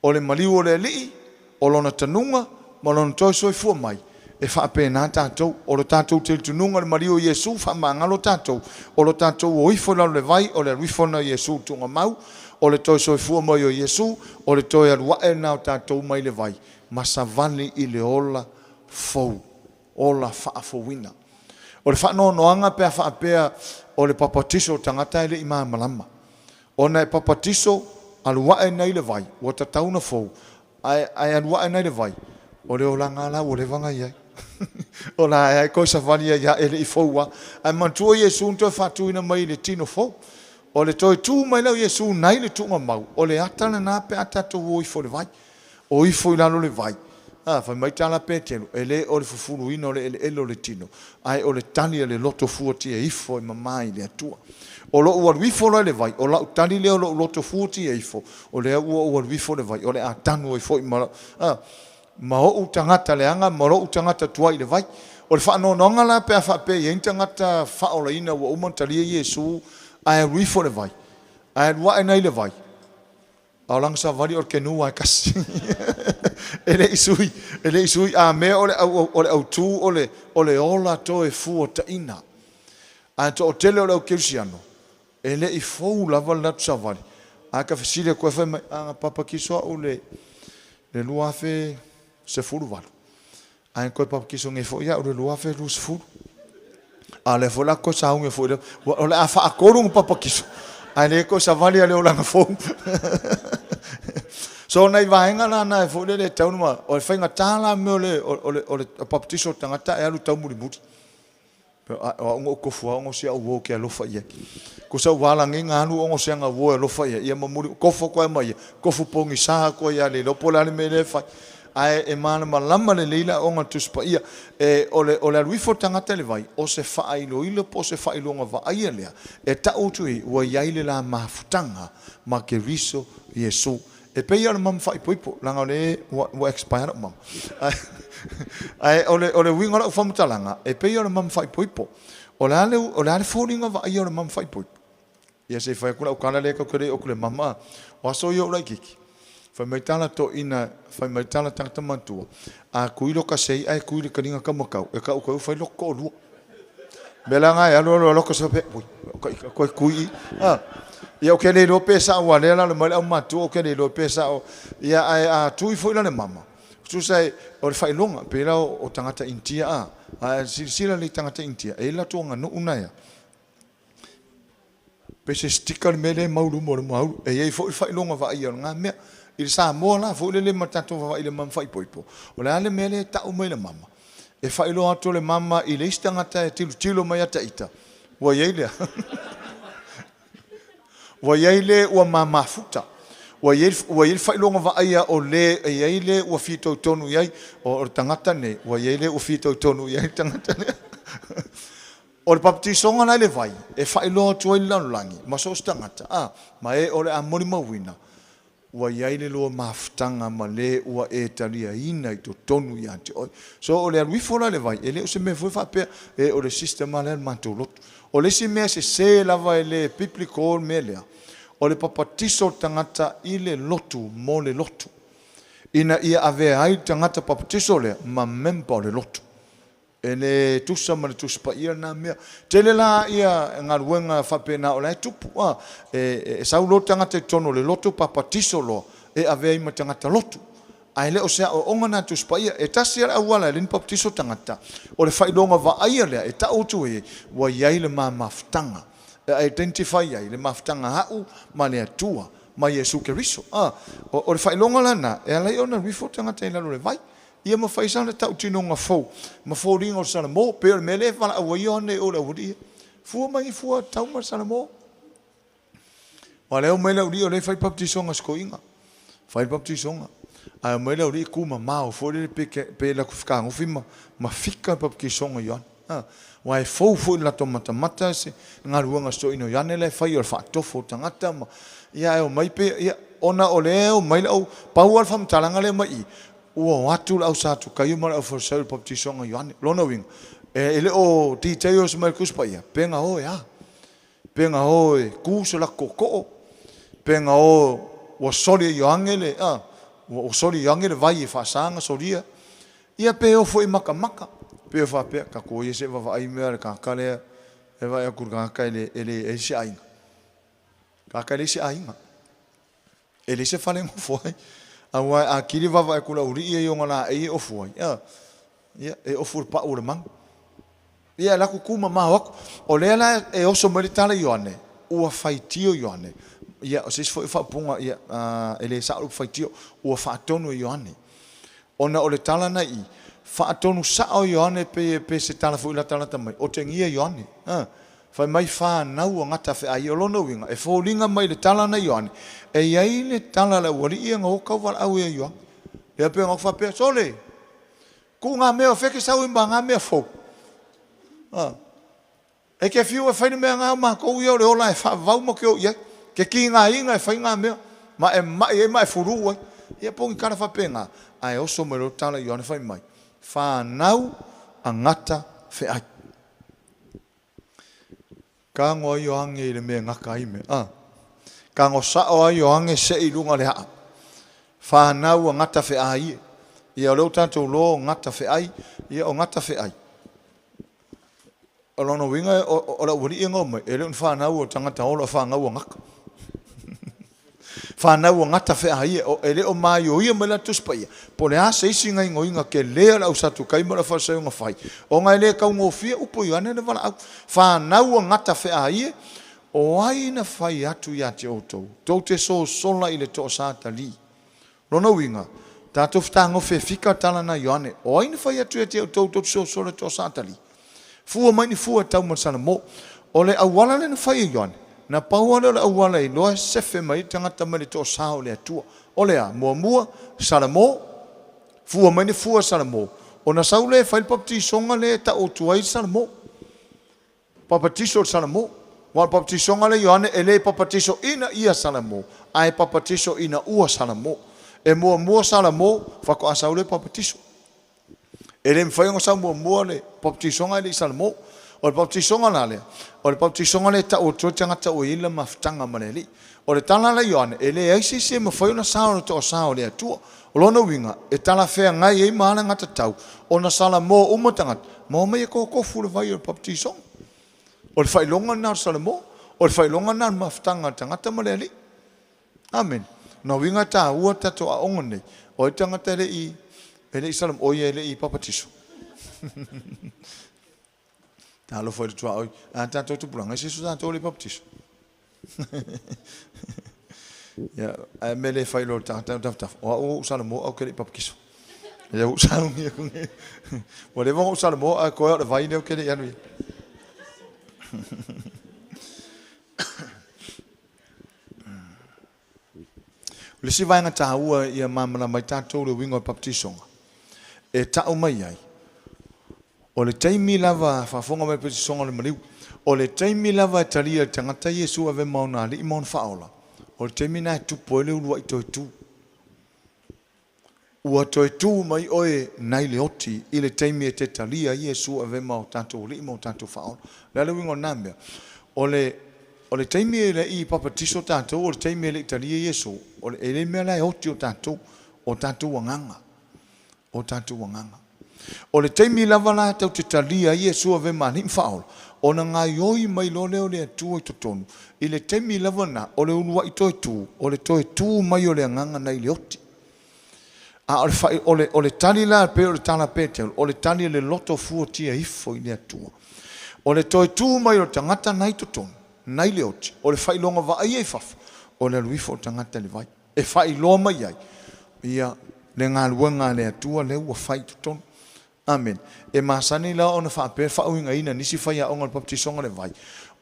O le maliu o le Alii, o Lona tanuga, ma Lona toe soifua mai, e faapena tatou. O lo tatou talitonuga i le maliu o Iesu, faamagalo tatou, o lo tatou o ifo i lalo o le vai, o le alu ifo lena o Iesu i le tuugamau, o le toe soifua mai o Iesu, o le toe alu ae lena o tatou mai le vai, ma savali i le ola fou, ola faafouina. O le faanoanoaga pe a faapea o le papatiso o tagata e le i malamalama. Ona e papatiso, alu ae nei le vai, ua tatau ona fou, ae, ae alu ae nei le vai, o le olaga la ua leva ona i ai. O la e toe savali ai lava, e le i fou lava. Ae manatua Iesu na toe faatuina mai i le tino fou. O le toe tu mai lea o Iesu nai le tuugamau, o le ata lena pe a tatou o ifo i le vai. O ifo i lalo o le vai, a, fai mai tala Petelo, e le o le fufuluina o le eleele o le tino, ae o le tali a le loto fuatia ifo e mama i le Atua. O lou alu ifo la i le vai, o lau tali lea o lou loto fuatia ifo, o lea ua ou alu ifo i le vai, o le a tanu ai foi ma, a, ma ou tagata leaga ma lou tagata tuai i le vai. O le faanoanoaga la pe a faapea e i ai ni tagata faaolaina ua uma ona talia Iesu ae alu ifo i le vai, ae alu ae nei i le vai, A o lana savali o le kenu lava e tasi. E le i sui, e le i sui. A mea o le au, o le autu o le, o le ola toe fuataina. Ae toatele o le au kerisiano, e le i fou lava le latou savali. Ae ta fesili atu ai fai mai, a na papatiso au le, le 2018. Ae na toe papatiso nei foi au i le 2020. A o lea foi la toe sauni foi lea. O le a faatolu ona papatiso, ae le toe savali a le olaga fou. So nai vaega la na e foi lele e tau ma o le faigata la mea o le o le o le papatiso o le tagata e alu tau mulimuli. O au na ou tofu lava ona o si au uo ou te alofa i ai. Tusa ua alagi na alu ona o si ana uo e alofa i ai, ia ma muli, tofu atu ai ma ia, tofu pogisa atu ai ia le iloa po o le a le mea lea e fai. Ae e malamalama lelei le aoga a le Tusi Paia, e, o le, o le alu ifo o le tagata i le vai, o se faailoilo po o se faailoga vaaia lea, e tau atu i, ua i ai le la mafutaga ma Keriso Iesu. E pei lava o le mama faaipoipo, leaga o lea ua, ua expire lau mama. Ae, ae o le, o le uiga o lau faamatalaga, e pei lava o le mama faaipoipo. O le a le, o le a le foliga vaaia o le mama faaipoipo? Ia se i fai atu lau tala lea tatou te le i oo atu i le mama. O aso ia o ou laitiiti, Fai mai tala toeaiina, fai mai tala tagata matua, a kui loka sei ae kui le kaliga kamakau, e kau koe ua fai loko toalua. O le mea la lena e alu alu lava loka sei faapea, oi, o ka i kui i. A, ia ou te le iloa pe sao aua o lea e alaala mai le aumatua ou te le iloa pe sao. Ia ae a tui foi la le mama, tusa o le faailoga, pei la o tagata Initia a, a e silasila lelei i tagata Initia, e i ai le latou aganuu lena e a? Pei se sticker le mea lea e mau i luma o le maulu. E i ai foi le faailoga vaaia o lena mea. I le Samoa la foi lele ma tatou vaavaai i le mama faaipoipo, o le a le mea lea e tau mai e le mama? E faailoa atu e le mama i le isi tagata e tilotilo mai ia ita, ua i ai le a? Ua i ai le ua ma mafuta. Ua i ai le faailoga vaaia o le e i ai le ua fitoitonu i ai. O le tagata lenei, ua i ai le ua fitoitonu i ai le tagata lea. O le papatisoga la i le vai, e faailoa atu ai i le lalolagi ma so o se tagata, a, ma e o le a molimauina, ua i ai le lua mafutaga ma le ua e taliaina i totonu ia te oe. So, o le alu ifo la i le vai, e le o se mea foi faapea, e, o le system lava lea a le matou lotu. O le isi mea sese lava e le biblical le mea lea, o le papatiso o le tagata i le lotu mo le lotu, ina ia avea ai le tagata papatiso lea ma member o le lotu. E le tusa ma le Tusi Paia lena mea. Tele la ia galuega faapena o la e tupu. A, e sau loa le tagata i totonu o le lotu papatiso loa, e avea ai ma tagata lotu. Ae le o se aoaoga lena a le Tusi Paia. E tasi lava le auala e ala ai ona papatiso tagata, o le faailoga vaaia lea e tau atu ai, ua i ai le ma mafutaga. E identify ai le mafutaga a au ma le Atua, ma Iesu Keriso. A, o le faailoga la lena e ala ai ona alu ifo le tagata i lalo o le vai. Ia ma fai sana tautinoga fou ma foliga o le Salamo, pei o le mea lea e valaau ai Ioane i o i le aualii ia, Fua mai fua tau ma le Salamo. Aua o lea e omai le aualii o lea e fai le papatisoga a si toeaina. Fai le papatisoga, ae omai le aualii tumamao foi lele pe, pe latou fetagofi ma, ma fika le papatisoga a Ioane. Aua e fou foi i le latou matamata se galuega a si toeaina o Ioane la e fai o le faatofo o tagata ma, ia ae omai pe, ia, ona o lea e omai le au, pau lava le faamatalaga lea e aumai i i, Ua o atu le au Satukaio ma le au Farisai i le papatisoga a Ioane. Lona uiga, e le o details mai le Tusi Paia, pe na o e a? Pe na o e ku so latou tootoo? Pe na o ua soli e Ioane le, a, ua soli e Ioane le vai e faasa ona solia? Ia pe o foi e matamata. Pe o faapea, tatou o ia se i vaavaai mea a le tagata lea e vaai atu i le tagata e le, e leai se aiga. Tagata e leai se aiga. E leai se fale e nofo ai. Aua a kili vaavaai atu i le aualii ia i ona laei e ofu ai, a, ia, e ofu i le pau o le manu. Ia, e alu atu tu mamao atu. O lea la e oso mai le tala i Ioane, ua faitio Ioane. Ia, o se isi foi faaupuga, ia, e le sao le upu faitio, ua faatonu e Ioane. Ona o le tala na i, faatonu sao Ioane pe, pe se tala foi latalata mai, otegia Ioane. A. Fai mai fanau a gata feai. O lona uiga, e foliga mai i le tala na Ioane, e i ai le tala a le aualii ia na o tauvalaau ia Ioane. Lea pei ona ou faapea, sole! Tuu ngā mea o feke sau i ma ngā mea fou. A. E te fiu e fai le mea ngā o matou ia o le ola e faavavau ma te o i ai. Ke tigaina e fai ngā mea, ma e ma'i ai ma e fulu ai. Ia po o ni tala faapena, ae oso mai loa le tala i Ioane fai mai, fanau a gata feai. Tago ai Ioane i le mea e gata ai mea. A. Tago sao ai Ioane seʻi i luga o le a'a. Fanau a gata feʻai e. Ia o lea ua tatou iloa o gata feʻai, ia o gata feʻai. O lona uiga o le aualii ia na omai, e le o ni fanau a tagata ola o fanau a gata. Fanau a gata feaia, e le o maioio mai la le Tusi Paia, po o le a se isi gaoioiga tele a le au Satukai ma le au Farisai na fai, ona e le taugofie upu o Ioane le valaau. Fanau a gata feaia, o ai na fai atu ia te outou, tou te sosola i le toasatali? Lona uiga, tatou fetagofe e fika tala na Ioane, o ai na fai atu ia te outou tou te sosola i le toasatali? Fua mai ni fua e tau ma le Salamo. O le auala lea na fai e Ioane, na pau lava lea o le auala e iloa e sefe mai ai le tagata mai le toasa o le Atua. O le a? Muamua, Salamo, fua mai ni fua Salamo, ona sau lea e fai le papatisoga lea e tau atu ai Salamo. Papatiso o le Salamo. Aua o le papatisoga lea Ioane e le papatiso ina ia Salamo, ae papatiso ina ua Salamo. E muamua Salamo faatoa sau lea papatiso. E le mafai ona sau muamua le papatisoga ae le i Salamo. O le papatisoga la lea, o le papatisoga lea e tau atu ai le tagata ua i ai le mafutaga ma le Alii. O le tala la Ioane, e leai se isi e mafai ona sao le toasā o le Atua. O lona uiga, e talafeagai ai ma alagatatau ona salamo uma tagata, ma omai e totofu le vai o le papatisoga. O le faailoga lena o le salamo, o le faailoga lena o le mafutaga a le tagata ma le Alii. Amene. O lona uiga e taua le tatou aoga lenei, o ai le tagata e le i, e le i salamo, oi e le i papatiso. Talofa i le tuaoi, a tatou tupulaga, e se isi o tatou e le i papatiso. Ia, ae mea le fai loa le tagata tafatafa, o au ua ou salamo ae ou te le i papatiso. Ia ua ou sauni aku nei. Ua leva ona ou salamo ae toe o le vai lea ou te le i alu i ai. O le isi vaega taua ia malamalama ai tatou i le uiga o le papatisoga, e tau mai ai, o le taimi lava, faafofoga mai le papatisoga o le maliu, o le taimi lava e talia e le tagata Iesu e ave ma ona Alii ma ona Faaola, o le taimi lena e tupu ai le uluai toe tu. Ua toe tu mai oe nai le oti i le taimi e te talia ai Iesu e ave ma o tatou Alii ma o tatou Faaola. O le a le uiga o lena mea? O le, o le taimi e le i papatiso tatou, o le taimi e le i talia Iesu, o le, e le mea la e oti o tatou, o tatou agaga. O tatou agaga. O le taimi lava la tatou te talia ai Iesu e ave ma Alii ma Faaola, ona gaioi mai loa lea o le Atua i totonu, i le taimi lava lena, o le uluai toe tu, o le toe tu mai o le agaga nai le oti. A o le fai, o le, o le tali la, pei o le tala a Peteru, o le tali a le loto fuatia ifo i le Atua. O le toe tu mai o le tagata na i totonu, nai le oti, o le faailoga vaaia i fafo, o le alu ifo o le tagata i le vai, e faailoa mai ai, ia, le galuega a le Atua lea ua fai i totonu. Amene. E masani la ona faapea faauigaina e nisi faiaoga o le papatisoga o le vai,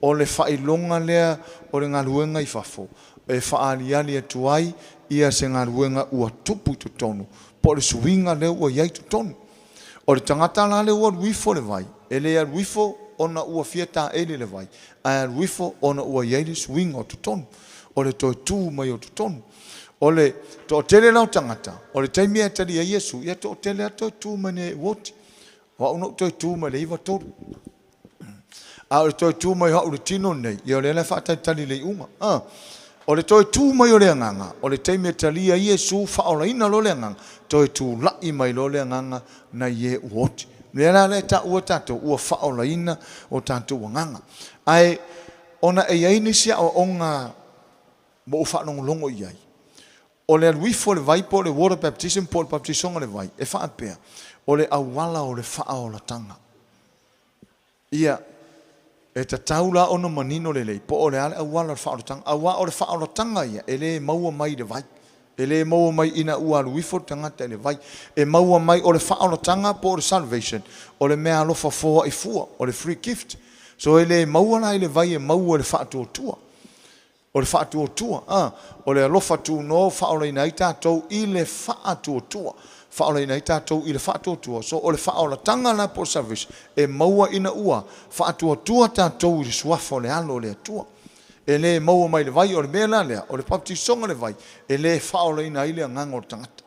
o le faailoga lea o le galuega i fafo e faaaliali atu ai ia se galuega ua tupu i totonu, po o le suiga lea ua i ai i totonu. O le tagata la lea ua alu ifo i le vai, e le alu ifo ona ua fia taeli i le vai, ae alu ifo ona ua i ai le suiga o totonu, o le toe tu mai o totonu. O le toatele la o tagata, o le taimi e talia ai Iesu, ia toatele lava toe tu mai nei oti. O au na ou toe tu mai le 93. A o le toe tu mai o au i le tino lenei, ia o lea la e faatalitali i le iuga. O le toe tu mai o le agaga, o le taimi e talia ai Iesu, faaolaina loa le agaga, toe tulai mai loa le agaga nai e ua oti. O lea la e taua tatou, ua faaolaina o tatou agaga. Ae ona e i ai nisi aoaoga ua ou faalogologo i ai, o le alu ifo i le vai po o le water baptism po o le baptisoga i le vai, e faapea, o le auala o le faaolataga. Ia, e tatau la ona manino lelei po o le a le auala o le faaolataga, aua o le faaolataga ia e le maua mai i le vai. E le maua mai ina ua alu ifo le tagata i le vai. E maua mai o le faaolataga po o le salvation, o le mea alofa foai fua, o le free gift. So e le maua la i le vai, e maua i le faatuatua. O le faatuatua, a, o le alofa tunoa ua faaolaina ai tatou i le faatuatua. Faaolaina ai tatou i le faatuatua. So, o le faaolataga la po o le salvation, e maua ina ua faatuatua tatou i le suafa o le Alo o le Atua. E le maua mai le vai, o le mea la lea, o le papatisoga i le vai, e le faaolaina ai le agaga o le tagata.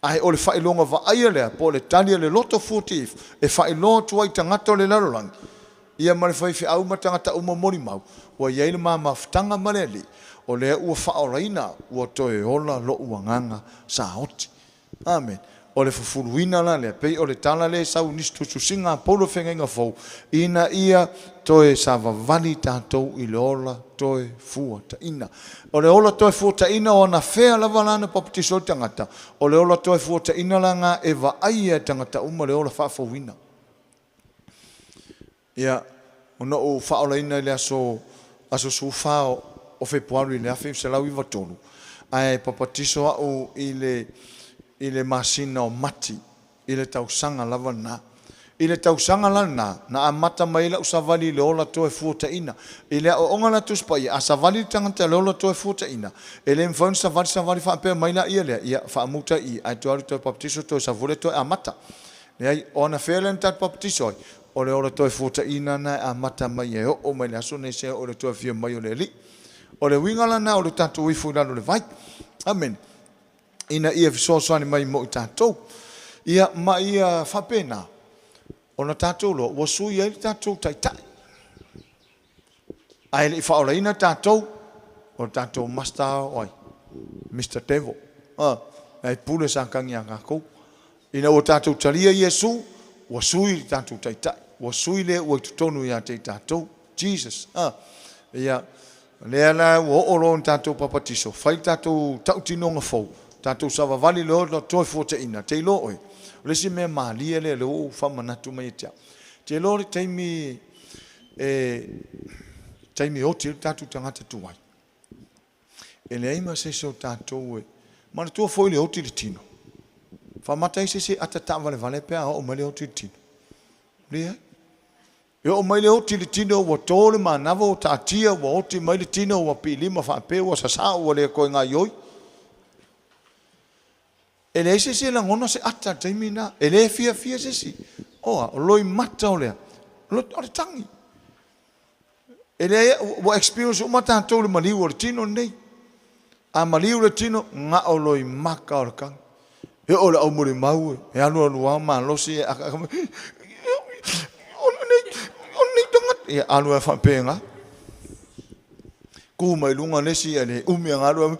Ae o le faailoga vaaia lea, po o le tali a le loto fuatia ifo, e faailoa atu ai i tagata o le lalolagi, ia ma le faifeau ma tagata uma molimau, ua i ai le ma mafutaga ma le Alii, o lea ua faaolaina au, ua toe ola lo'u agaga saoti. Amene. O le fufuluina la lea, pei o le tala lea e sau i nisi tusitusiga a Paulo Feagaiga Fou, ina ia toe savavali tatou i le ola toe fuataina. O le ola toe fuataina o anafea lava la na papatiso ai le tagata, o le ola toe fuataina la na e vaaia e tagata uma le ola faafouina. Ia, ona ou faaolaina i le aso, aso 14 o Fepuari i le 1993, ae papatiso au i le, i le masina o Mati i le tausaga lava lena. I le tausaga la lena, na amata mai ai lau savali i le ola toe fuataina. I le aoaoga la Tusi Paia, a savali le tagata i le ola toe fuataina, e le mafai ona savali savali faapea mai laia lea, ia, faamuta i i, ae toe alu toe papatiso, toe savole, toe amata. Leai, o anafea lea na tatou papatiso ai? O le ola toe fuataina lena e amata mai e oo mai le aso nei seia oo i le toe afio mai o le Alii. O le uiga la lena o le tatou ifo i lalo o le vai. Amene. Ina ia fesoasoani mai mo i tatou. Ia, ma ia faapena ona tatou loa ua sui ai le tatou Taitai. Ae le i faaolaina tatou, O le tatou master o ai? Mister Devil. E pule sa kagi a kākou. Ina ua tatou talia Iesu, ua sui le tatou taitai, ua sui le ua i totonu ia te i tatou. Jesus. Ia, lea la ua oo loa ona tatou papatiso, fai le tatou tautinoga fou, tatou savavali loa le toe fuataina, te iloa oe. O le isi mea malie lea, lea ua ou faamanatu mai ia te au. Te iloa le taimi e taimi e oti ai le tatou tagata tuai. E leai ma se isi o tatou e manatua foi le oti le tino. Faamata ai se isi ata taavalevale pe a oo mai le oti le tino. Leai. E oo mai le oti le tino ua to le manava ua taatia ua oti mai le tino ua piilima faapea ua sasao ua le toe gaioi. E leai se isi e lagona se ata i le taimi lena. E le fiafia se isi. Oa, o loimata o le a? O le tagi. E leai, ua experience uma tatou i le maliu o le tino lenei. A maliu le tino, na o loimata o le tagi. E oo i le aumulimau e alu alu lava malosi e akaaka mai. O lenei tagata. Ia alu lava faapena. Tu mai luga le isi, e le umi ona alu.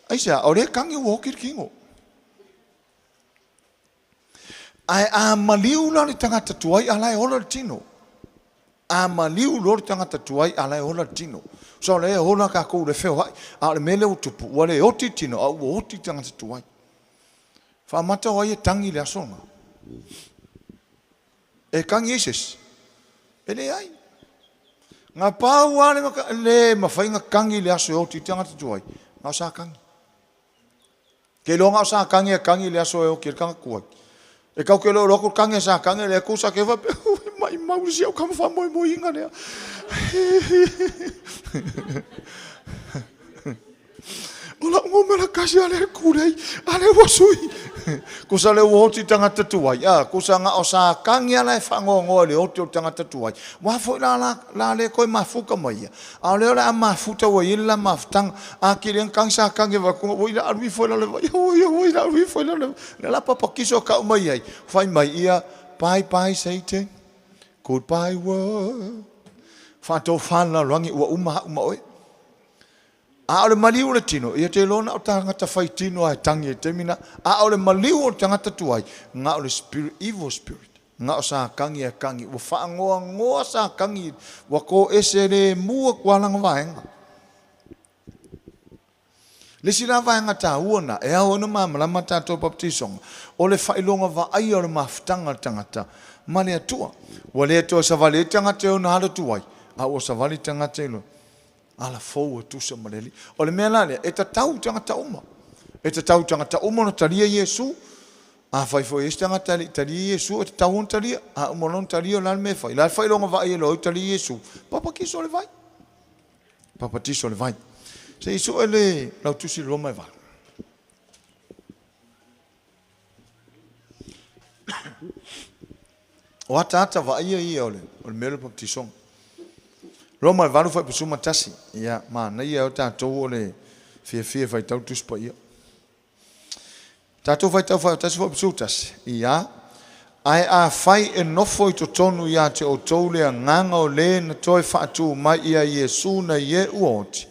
Aisea? O lea e tagi ua oti le tino. Ae a maliu la le tagata tuai, a la e ola le tino. A maliu loa le tagata tuai, a la e ola le tino. So o lea e ola tatou i le feoai, a o le mea lea ua tupu, ua le oti le tino, a ua oti le tagata tuai. Faamata o ai e tagi i le aso lena? E tagi ai se isi? E leai. Na pau lava le maka, le mafai ona tagi i le aso e oti i le tagata tuai, na o Satani. Ke iloa na o Satani e tagi i le aso e oti ai le tagata tuai. E tau te iloa atu le tagi a Satani, lea tu Satani faapea, ui, maimau le si au tama faamoemoeina lea. O lau numera tasi a lea e tulei, a lea ua sui. Tusa lea ua oti tagata tuai, a, tusa na o Satani lava la e faanoanoa i le oti o le tagata tuai. Ua foi la, la, la le toe mafuta ma ia. A o lea o le a mafuta ua i ai le la mafutaga. A kili ane tagi Satani e vaai atu, oi la alu ifo i lalo i le vai, oi, oi la alu ifo i lalo i le vai. Lea la papatiso tau mai ai, fai mai ia, bye bye Satan, goodbye world. Faatofa le lalolagi ua uma au ma oe. A o le maliu o le tino, ia te iloa na o tagata fai tino lava e tagi ai i le taimi lena. A o le maliu o le tagata tuai, na o le spirit, evil spirit, na o Satani e tagi. Ua faanoanoa Satani, ua toese le mu atu lava lana vaega. Le isi la vaega taua lena, e ao ai ona malamalama tatou baptisoga, o le faailoga vaaia o le mafutaga a le tagata ma le Atua. Ua le toe savali ai le tagata i ona ala tuai, a ua savali le tagata i lona ala fou e tusa ma le Alii. O le mea la lea, e tatau i tagata uma. E tatau i tagata uma ona talia Iesu. Afai foi e i ai se tagata e le i talia Iesu, e tatau ona talia. A uma loa ona talia, o le a le mea e fai? O le a le faailoga vaai e iloa ai ua talia Iesu? Papatiso i le vai. Papatiso i le vai. Se i sue le lautusi i le Roma e 8. O ataata vaaia ia o le, o le mea o le baptisoga. Roma e 8 fuaiupu 11. Ia, manaia o tatou o le fiafia e faitau le Tusi Paia. Tatou faitau faatasi fuaiupu 11. Ia, ae afai e nofo i totonu ia te outou le agaga o le na toe faatū mai ia Iesu nai e ua oti,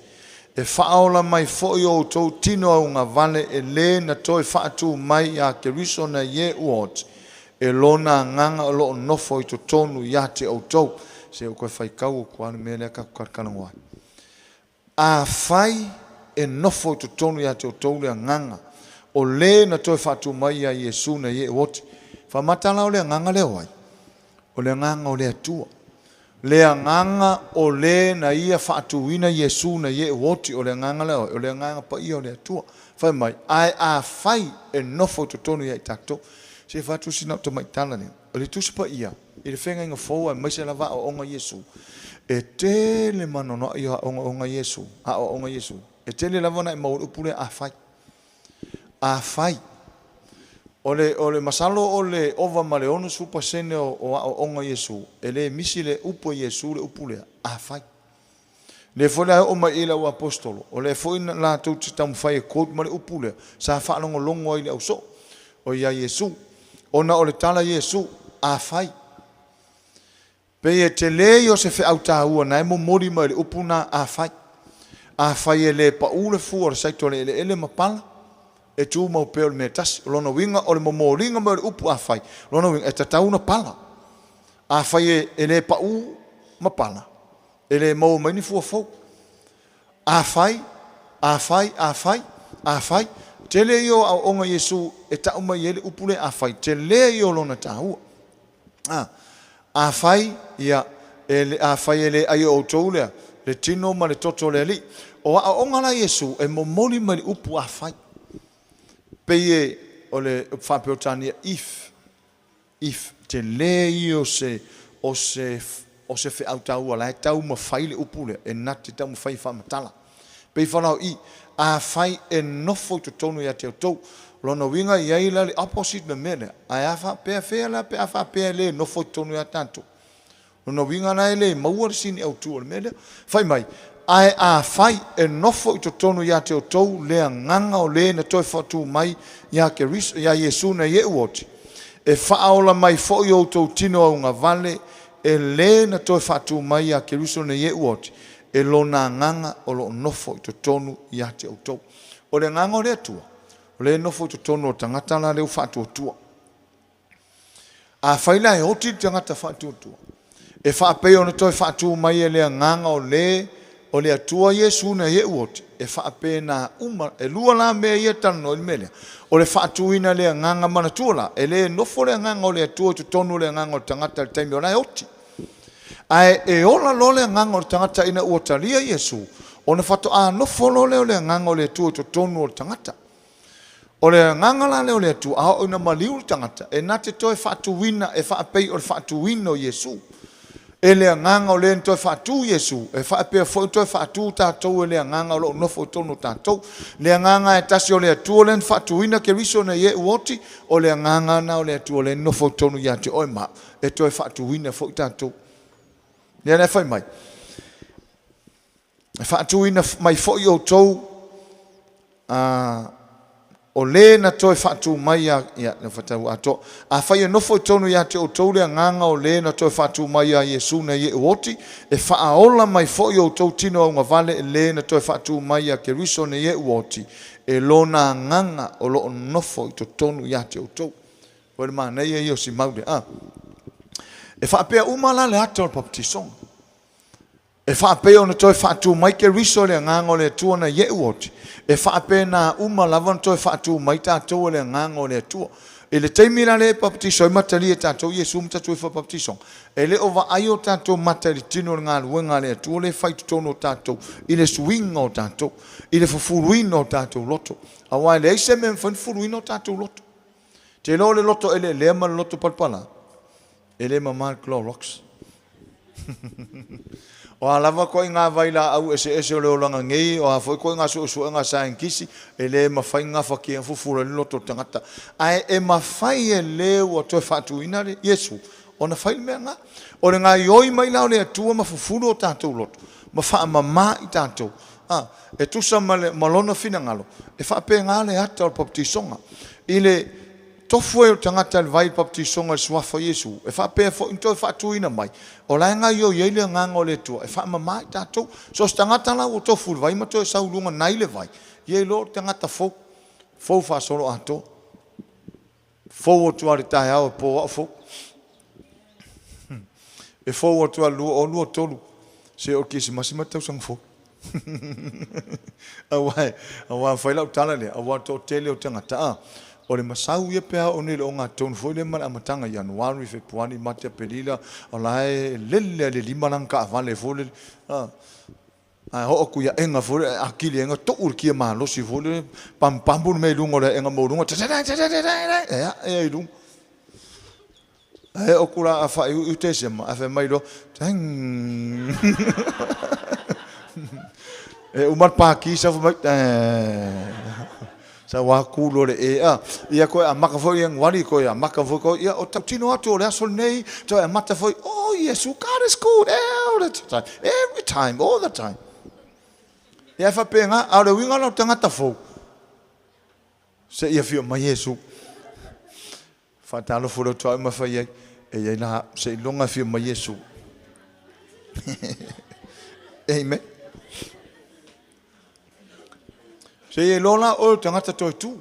E faaola mai foi o outou tino augavale e lē na toe faatū mai iā Keriso nai e ua oti, e Lona agaga o lo o nofo i totonu iā te outou. Se o koe faitau o kua le mea lea tatou talatalanoa ai. Afai e nofo i totonu iā te outou le agaga o lē na toe faatū mai iā Iesu nai e ua oti. Faamata la o le agaga lea o ai? O le agaga o le Atua. Le agaga o le na ia faatuina Iesu na ie ua oti, o le agaga lea o le agaga paia o le Atua. Fai mai, ae afai e nofo i totonu ia i tatou. Se i faatusi na o tamaitala lea. O le Tusi Paia, i le feagaiga fou aemaise lava aoaoga Iesu, e tele manoanoai o aogaoga Iesu, aoaoga Iesu. E tele lava na e maua i le upu lea afai. Afai. O le, o le masalo o le ova ma le 60% o, o aoaoga Iesu, e le misi le upu a Iesu le upu lea, afai. Lea foi la e oo mai i le au aposetolo, o lea foi latou te taumafai e quote ma le upu lea, sa faalogologo ai i le ausoo, o ia Iesu. Ona o le tala Iesu, afai. Pei e tele ia o se feau taua na e momoli mai le upu na afai. Afai e le paʻū le fua o le saito a le eleele ma pala, e tumau pea o le mea e tasi. O lona uiga o le momoliga mai o le upu afai, o lona uiga e tatau ona pala. Afai e le paʻū ma pala, e le maua mai ni fua fou. Afai, afai, afai, afai, tele ia o aoaoga a Iesu e tau mai ai le upu lea afai, tele ia o lona taua. A, afai, ia, e, afai e le ai e outou lea, le tino ma le toto o le Alii. O aoaoga la a Iesu e momoli mai le upu afai. Pei e, o le upu faa-Peretania if, if, tele ia o se, o se, o se feau taua la e taumafai le upu lea, e na te taumafai e faamatala. Pei Farao i, Afai e nofo i totonu ia te outou. O lona uiga e i ai la le opposite le mea lea, ae a faapea fea la pe a faapea e le nofo i totonu ia tatou? O lona uiga la e le maua le sini autu o le mea lea. Fai mai, Ae afai e nofo i totonu ia te outou le agaga o le na toe faatu mai ia Keriso, ia Iesu na Ie'u oti, e faaola mai foi outou tino augavale e le na toe faatu mai ia Keriso na Ie'u oti, e Lona Agaga o lo o nofo i totonu ia te outou. O le Agaga o le Atua, o lea e nofo i totonu o le tagata la lea ua faatuatua. Afai la e oti le tagata faatuatua, e faapei ona toe faatu mai e le Agaga o le o le Atua Iesu na Ie'u oti, e faapena uma, e lua la mea ia e talanoa i le mea lea, o le faatuina e le Agaga manatua la, e le nofo le Agaga o le Atua i totonu o le agaga o le tagata i le taimi o la e oti. Ae e ola loa le agaga o le tagata ina ua talia Iesu, ona faatoa nofo loa lea o le Agaga o le Atua i totonu o le tagata. O le agaga la lea o le Atua, a oo ina maliu le tagata, e na te toe faatuina e faapei o le faatuina o Iesu. E le agaga o le na toe faatu Iesu, e faapea foi ona toe faatu tatou e le agaga o lo o nofo i totonu o tatou. Le agaga e tasi o le Atua lea na faatuina Keriso ina ia oti, o le agaga lena o le Atua lea e nofo i totonu ia te oe ma au, e toe faatuina foi tatou. Lea la e fai mai, e faatuina mai foi outou a o le na toe faatu mai ia, ia, le fatau atoa. Afai e nofo i totonu ia te outou le agaga o le na toe faatu mai ia Iesu na Ie'u oti, e faaola mai foi outou tino augavale e le na toe faatu mai ia Keriso na Ie'u oti, e lona agaga o lo o nofo i totonu ia te outou. O le manaia ia o si mau lea. A. E faapea uma la le ata o le papatisoga. E faapea ona toe faatu mai Keriso e le Agaga o le Atua na Ie'u oti, e faapena uma lava ona toe faatu mai tatou e le Agaga o le Atua. I le taimi la lea e papatiso ai ma talia e tatou Iesu ma tatou ifo i le papatisoga, e le o vaai o tatou mata i le tino o le galuega a le Atua lea e fai i totonu o tatou i le suiga o tatou, i le fufuluina o tatou loto. Aua e leai se mea e mafai ona fufuluina o tatou loto. Te iloa o le loto eleelea ma le loto palapala, e le mama le Clorox. O a lava koiga vailaau eseese o le olaga nei, o a foi koiga suesuega a saienitisi, e le mafai ona gafatia ona fufulu ai le loto o le tagata. Ae e mafai e le ua toe faatuina le Iesu ona fai le mea lena. O le gaoioi mai la o le Atua ma fufulu o tatou loto, ma faamama i tatou, a, e tusa ma le, ma Lona finagalo, e faapena le ata o le papatisoga. I le tofu ai o le tagata i le vai i le papatisoga i le Suafa o Iesu, e faapea foi ona toe faatuina mai, o la e gaoioi ai le Agaga o le Atua e faamama i tatou. So o se tagata la ua tofu i le vai ma toe sau i luga nai le vai, ia iloa o le tagata fou, fou faasoloatoa. Fou atu lava i le taeao e po au fou. E fou atu lava i le 2023, se o le Kerisimasi ma le tausaga fou. Aua, aua fai lau tala lea, aua le toatele o tagata, a, o le masau ia pe a oo nei i le ogatotonu foi lea ma le amataga Ianuari, Fepuari, Mati, Aperila, o la e lele lava i le lima lana taavale foi lele, a, ae oo atu i aega foi lea, atili ai ona tuu le kia malosi foi lele, pamupamu le mea i luga o le aega maualuga, e ae ai i luga. Ae oo atu la a faaiuiu Tesema, ae fai mai loa, E uma le paki sau fai mai, sau atu loa le e a. Ia toe amata foi Ianuari, toe amata foi toe, ia o tautino atu o le aso lenei, toe amata foi, oh Iesu, God is good all the time, every time, all the time. Ia e faapena, a o le uiga la o le tagata fou, seia afio mai Iesu. Faatalofa loa atu au ma fai ai, e i ai la seiloga e afio mai Iesu. Amen. Seia iloa la oe o le tagata toe tu.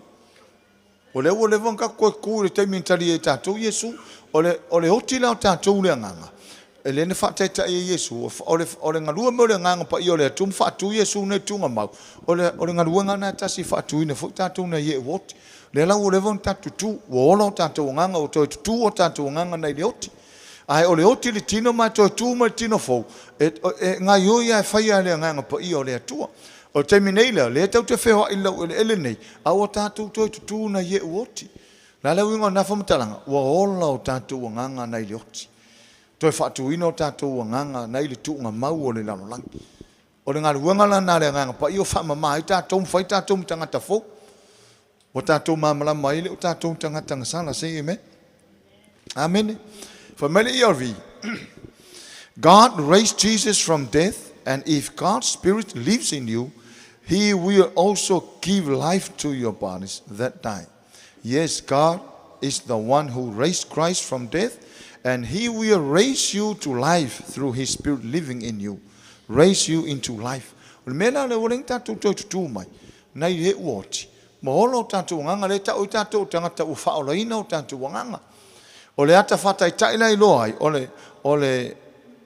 O lea ua leva ona tatou toe tu i le taimi na tali ai e tatou Iesu. O le, o le oti la o tatou i le agaga, e lea na faataitai ai Iesu, o le, o le galue mai o le Agaga Paia o le Atua ma faatu Iesu nei i le tuugamau, o le, o le galuega lena e tasi e faatuina foi tatou nai ee ua oti. O lea la ua leva ona tatou tutu, ua ola o tatou agaga, ua toe tutu o tatou agaga nai le oti. Ae o le oti i le tino ma e toe tu mai le tino fou, e, e gaioi lava e faia e le Agaga Paia o le Atua. O le taimi nei lea, lea tatou te feoai i le laueleele nei, a ua tatou toe tutu nai ee ua oti. O le a le uiga o lena faamatalaga? Ua ola o tatou agaga nai le oti. Toe faatuina o tatou agaga nai le tuugamau o le lalolagi. O le galuega la lena a le Agaga Paia ua faamama ai tatou ma fai tatou ma tagata fou. Ua tatou malamalama ai le o tatou tagata gasala. Say amen. Amene. Fai mai le ERV. God raised Jesus from death, and if God's Spirit lives in you, He will also give life to your bodies that die. Yes, God is the one who raised Christ from death, and He will raise you to life through His Spirit living in you. Raise you into life. O le mea la lea ua leai ni tatou toe tutū mai, nai le ua oti, ma ola o tatou agaga, lea e tau ai tatou o tagata ua faaolaina o tatou agaga. O le ata faataitai la e iloa ai, o le, o le,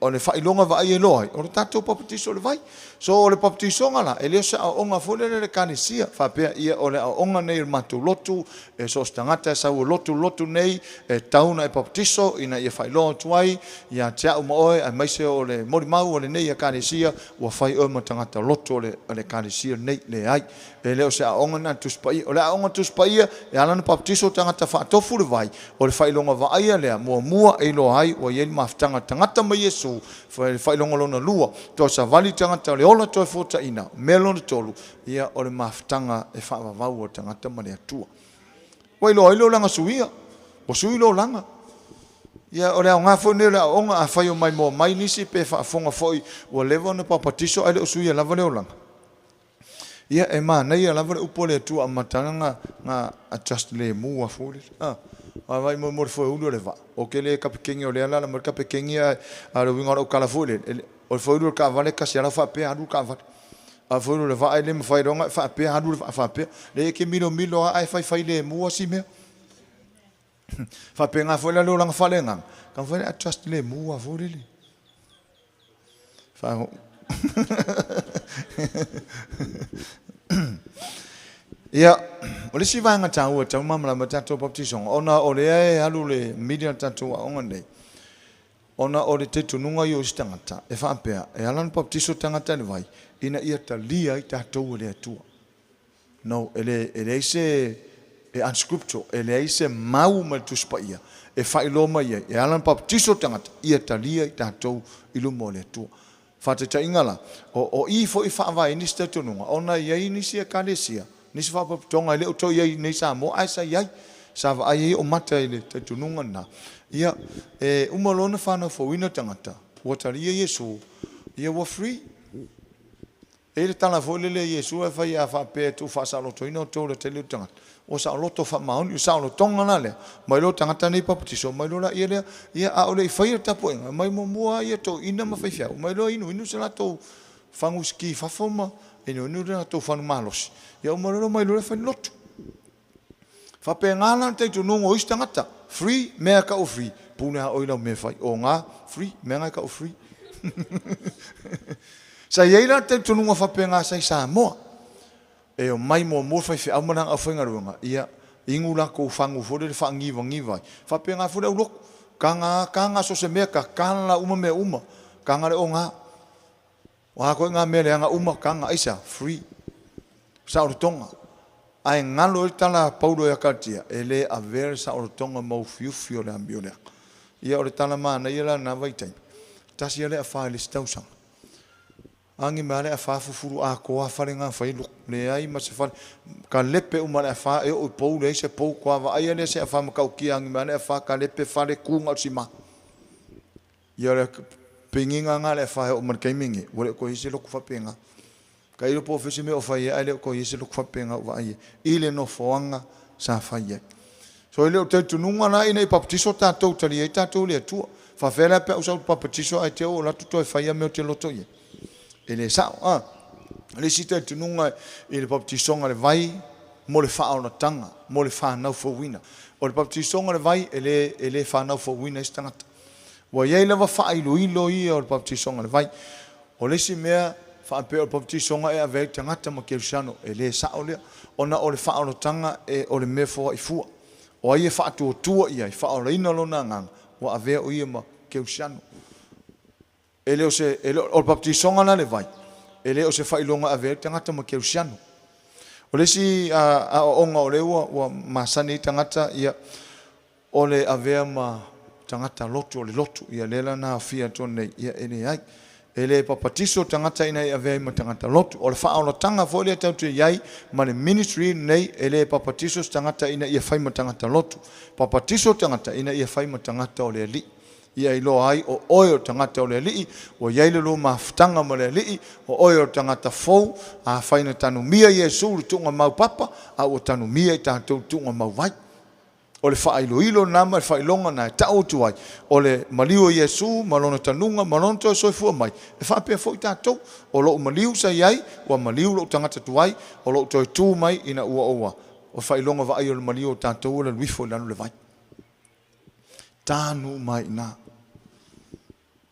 o le faailoga vaaia e iloa ai, o le tatou papatiso i le vai. So o le papatisoga la, e le o se aoaoga foi lele a le Ekalesia, faapea ia o le aoaoga nei o le matou lotu, e so o se tagata e sau e lotu le lotu nei, e tatau ona e papatiso ina ia faailoa atu ai ia te au ma oe, aemaise o le molimau a lenei Ekalesia, ua fai oe ma tagata lotu o le, o le Ekalesia nei. Leai. E le o se aoaoga lena a le Tusi Paia. O le aoaoga a le Tusi Paia, e ala ona papatiso tagata faatofu le vai, o le faailoga vaaia lea, muamua e iloa ai ua i ai le mafutaga a le tagata ma Iesu, le faailoga lona lua, toe savali le tagata o le ola toe fuataina, mea lona tolu, ia o le mafutaga e faavavau a le tagata ma le Atua. Ua iloa ai le olaga suia, ua sui le olaga. Ia, o le aoga foi lenei o le aoaoga, afai o maimoa mai nisi pe faafofoga foi ua leva ona papatiso ae le o suia lava le olaga. Ia, e manaia lava le upu a le Atua amata na na adjust lemu a foi lele. Ah, vaavaai mo mo le foeuli o le vaa. O ke le kapekeni o lea lala mai le kapekeni a a le uiga o lau tala foi lele, o le foeuli o le taavale tasi lava faapea alu le taavale. A o le foeuli o le vaa e le mafai loa ona e faapea alu le vaa faapea. Leai e te milomilo lava ae faifai lemu lava si mea. Faapena foi la le olaga faaleagaga, taumafai e adjust lemu lava foi lele. Ia, o le isi vaega taua e tatau ona malamalama ai tatou baptisoga, ona o lea e alu le mili a le tatou aoga nei, ona o le talitonuga ia o isi tagata, e faapea, e ala ona baptiso tagata i le vai, ina ia talia ai tatou e le Atua. No, e le, e leai se, e unscriptural, e leai se mau mai le Tusi Paia e faailoa mai ai, e ala ona papatiso le tagata, ia talia i tatou i luma o le Atua. Faataitaiga la, o, o i foi e faavae ai nisi talitonuga, ona e i ai nisi Ekalesia, nisi faalapotopotoga e le o toe i ai nei i Samoa, ae sa i ai, sa vaai ai o mata i le talitonuga lena. Ia, e uma loa ona fanau fouina le tagata, ua talia Iesu, ia ua free. E i ai le tala foi lele a Iesu e fai, A faapea e tuufaasaolotoina outou i le tele o tagata, ua saoloto faamaoni. O le saolotoga la lea, mai loa tagata nei papatiso, mai loa laia lea, ia, a o le i faia le tapuaiga, mai muamua lava ia toeaiina ma faifeau, mai loa inuinu se latou fagu siki i fafo ma inuinu le latou fanu malosi, ia uma loa omai loa lea fai le lotu. Faapena la le talitonuga o isi tagata, free, mea e tau free, pule lava oe i lau mea e fai, o na, free, mea na e tau free. Sa i ai la le talitonuga faapena sa i Samoa, e omai muamua le faifeau ma lana aufaigaluega, ia inu latou fagu foi lele faagivagiva ai. Faapena foi le aulotu, taga taga so o se mea, tatala uma mea uma, taga le oga. O a koe ngā mea leaga uma, taga, aisea? Free. Saolotoga. Ae galo ai le tala a Paulo ia Kalatia, e le avea le saolotoga ma ufiufi o le amio leaga. Ia o le tala manaia la lena vaitaimi, tasi lava le afa i le isi tausaga. Agi mai lava le afa fufulu atoa lava fale na fai lotu. Leai ma se fale, kalepe uma le afa e oo i pou, leai se pou, toa vaaia lea se afa matautia, agi mai lava le afa kalepe fale tu na o le sima. Ia o le piniga lena le afa e oo mai le taimi lenei, ua le o toe i ai se lotu faapena. Tailo po o fea se mea o fai ai, ae le o toe i ai se lotu faapena ua vaai ai i le nofoaga sa fai ai. So e le o talitonuga la ina ia papatiso tatou, talia ai tatou e le Atua. Faafefea la pe a ou sau ou te papatiso ae te i ua ou alu atu toe fai a mea ou te loto i ai? E le sao a. Le isi talitonuga i le papatisoga o le vai mo le faaolataga, mo le fanau fouina. O le papatisoga o le vai e le, e le fanau fouina ai se tagata. Ua i ai lava faailoilo ia o le papatisoga o le vai. O le isi mea faapea o le papatisoga e avea ai tagata ma kerisiano, e le sao lea, ona o le faaolataga e, o le mea foai fua. O ai e faatuatua i ai, faaolaina lona agaga, ua avea o ia ma kerisiano. E le o se, e le, o le papatisoga la le vai, e le o se faailoga e avea ai tagata ma kerisiano. O le isi aoaoga o lea ua masani ai tagata, ia, o le avea ma tagata lotu, o le lotu, ia lea la na aofia atu nei, ia e leai. E le papatiso tagata ina ia avea ai ma tagata lotu. O le faaolataga foi lea tatou te i ai ma le ministry nei, e le papatiso se tagata ina ia fai ma tagata lotu. Papatiso tagata ina ia fai ma tagata o le Alii. Ia iloa ai o oe o tagata o le Alii, ua i ai le lua mafutaga ma le Alii, o oe o le tagata fou, afai na tanumia Iesu i le tuugamau papa, a ua tanumia i tatou i le tuugamau vai. O le faailoilo lena ma le faailoga lena e tau atu ai, o le maliu o Iesu ma lona tanuga ma lona toe soifua mai, e faapea foi tatou. O lou maliu sa i ai, ua maliu lou tagata tuai, o lou toe tu mai ina ua oua. O le faailoga vaaia o le maliu o tatou o le alu ifo i lalo o le vai. Tanu uma ai i ina.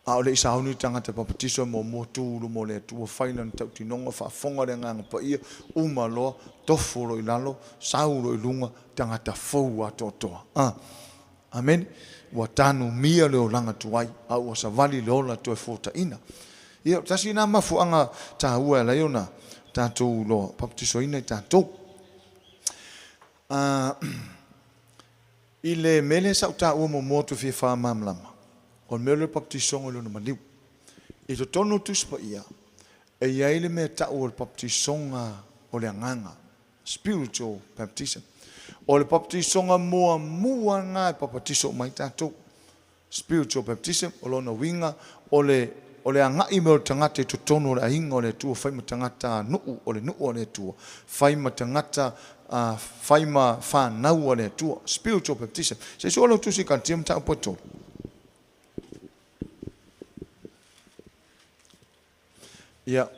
A o le i sauni le tagata papatiso e muamua tu i luma o le Atua, fai lana tautinoga, faafofoga le Agaga Paia, uma loa, tofu loa i lalo, sau loa i luga, tagata fou atoatoa. Ah. Amene. Ua tanumia le olaga tuai, a ua savali le ola toe fuataina. Ia, tasi lena mafuaaga taua e ala ai ona tatou loa papatisoina i tatou. Ah, i le mea lea sa ou taua muamua ou te fia faamalamalama, o le mea lea o le papatisoga i lona maliu. I totonu o le Tusi Paia, e i ai le mea tau o le papatisoga o le agaga, spiritual baptism. O le papatisoga muamua lena e papatiso uma ai tatou. Spiritual baptism, o lona uiga o le o le agai mai o le tagata i totonu o le aiga o le Atua, fai ma tagata nuu o le nuu a le Atua, fai ma tagata fai ma fanau a le Atua. Spiritual baptism. Se i sua lau Tusi Galatia mataupu e 3. Ia,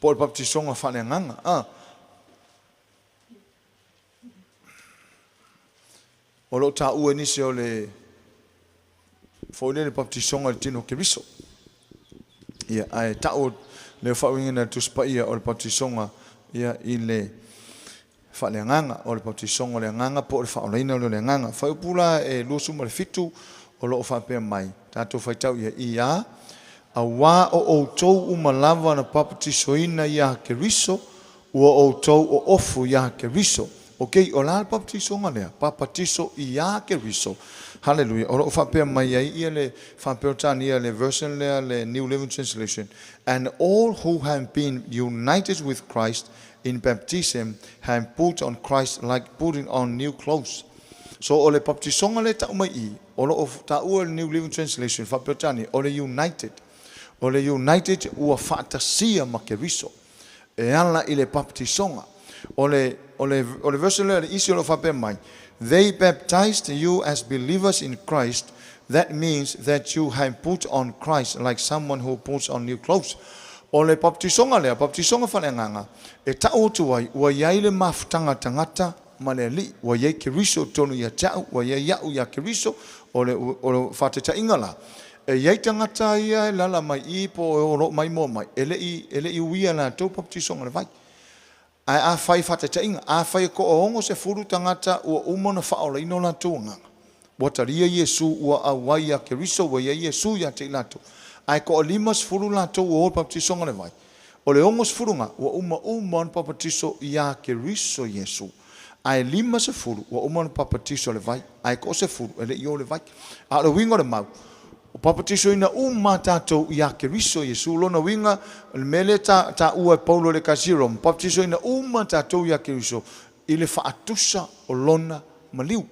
po o le baptisoga faaleagaga. Ah. O lo o taua e nisi o le foi lea le baptisoga i le tino o Keriso. Ia, ae tau le faauigaina e le Tusi Paia o le baptisoga ia i le faaleagaga, o le baptisoga o le agaga po o le faaolaina lea o le agaga. Fuaiupu la e 27 o lo o faapea mai, tatou faitau ia i a, Auā o outou uma lava na papatisoina iā Keriso, ua outou oofu iā Keriso. Ok, o le a le papatisoga lea? Papatiso iā Keriso. Haleluia. O lo o faapea mai ai ia le Faa-Peretania le version lea le New Living Translation, And all who have been united with Christ in baptism have put on Christ like putting on new clothes. So o le papatisoga lea e tau mai i i, o lo o taua e le New Living Translation Faa-Peretania, o le united. O le united ua faatasia ma Keriso e ala i le papatisoga. O le, o le, o le version lea o le isi o lo o faapea mai, They baptized you as believers in Christ, that means that you have put on Christ like someone who puts on new clothes. O le papatisoga lea, papatisoga faaleagaga, e tau atu ai, ua i ai le mafutaga tagata ma le Alii, ua i ai Keriso i totonu ia te au, ua i ai au ia Keriso, o le, o le faataitaiga la, e i ai tagata ia e lala mai i po o lo o maimoa mai, e le i, e le i uia e latou papatisoga o le vai. Ae afai, faataitaiga, afai e toaono sefulu tagata ua uma ona faaolaina o latou agaga, ua talia Iesu, ua auai ia Keriso, ua i ai Iesu ia te i latou, ae toalima sefulu latou ua o i le papatisoga o le vai, o le 60 ga ua uma uma ona papatiso iā Keriso Iesu, ae 50 ua uma ona papatiso i le vai, ae toasefulu e le i o i le vai. A o le uiga o le mau, ua papatisoina uma lava tatou iā Keriso Iesu. O lona uiga, o le mea lea e taua e Paulo i le Ekalesia Roma, papatisoina uma lava tatou iā Keriso i le faatusa o lona maliu.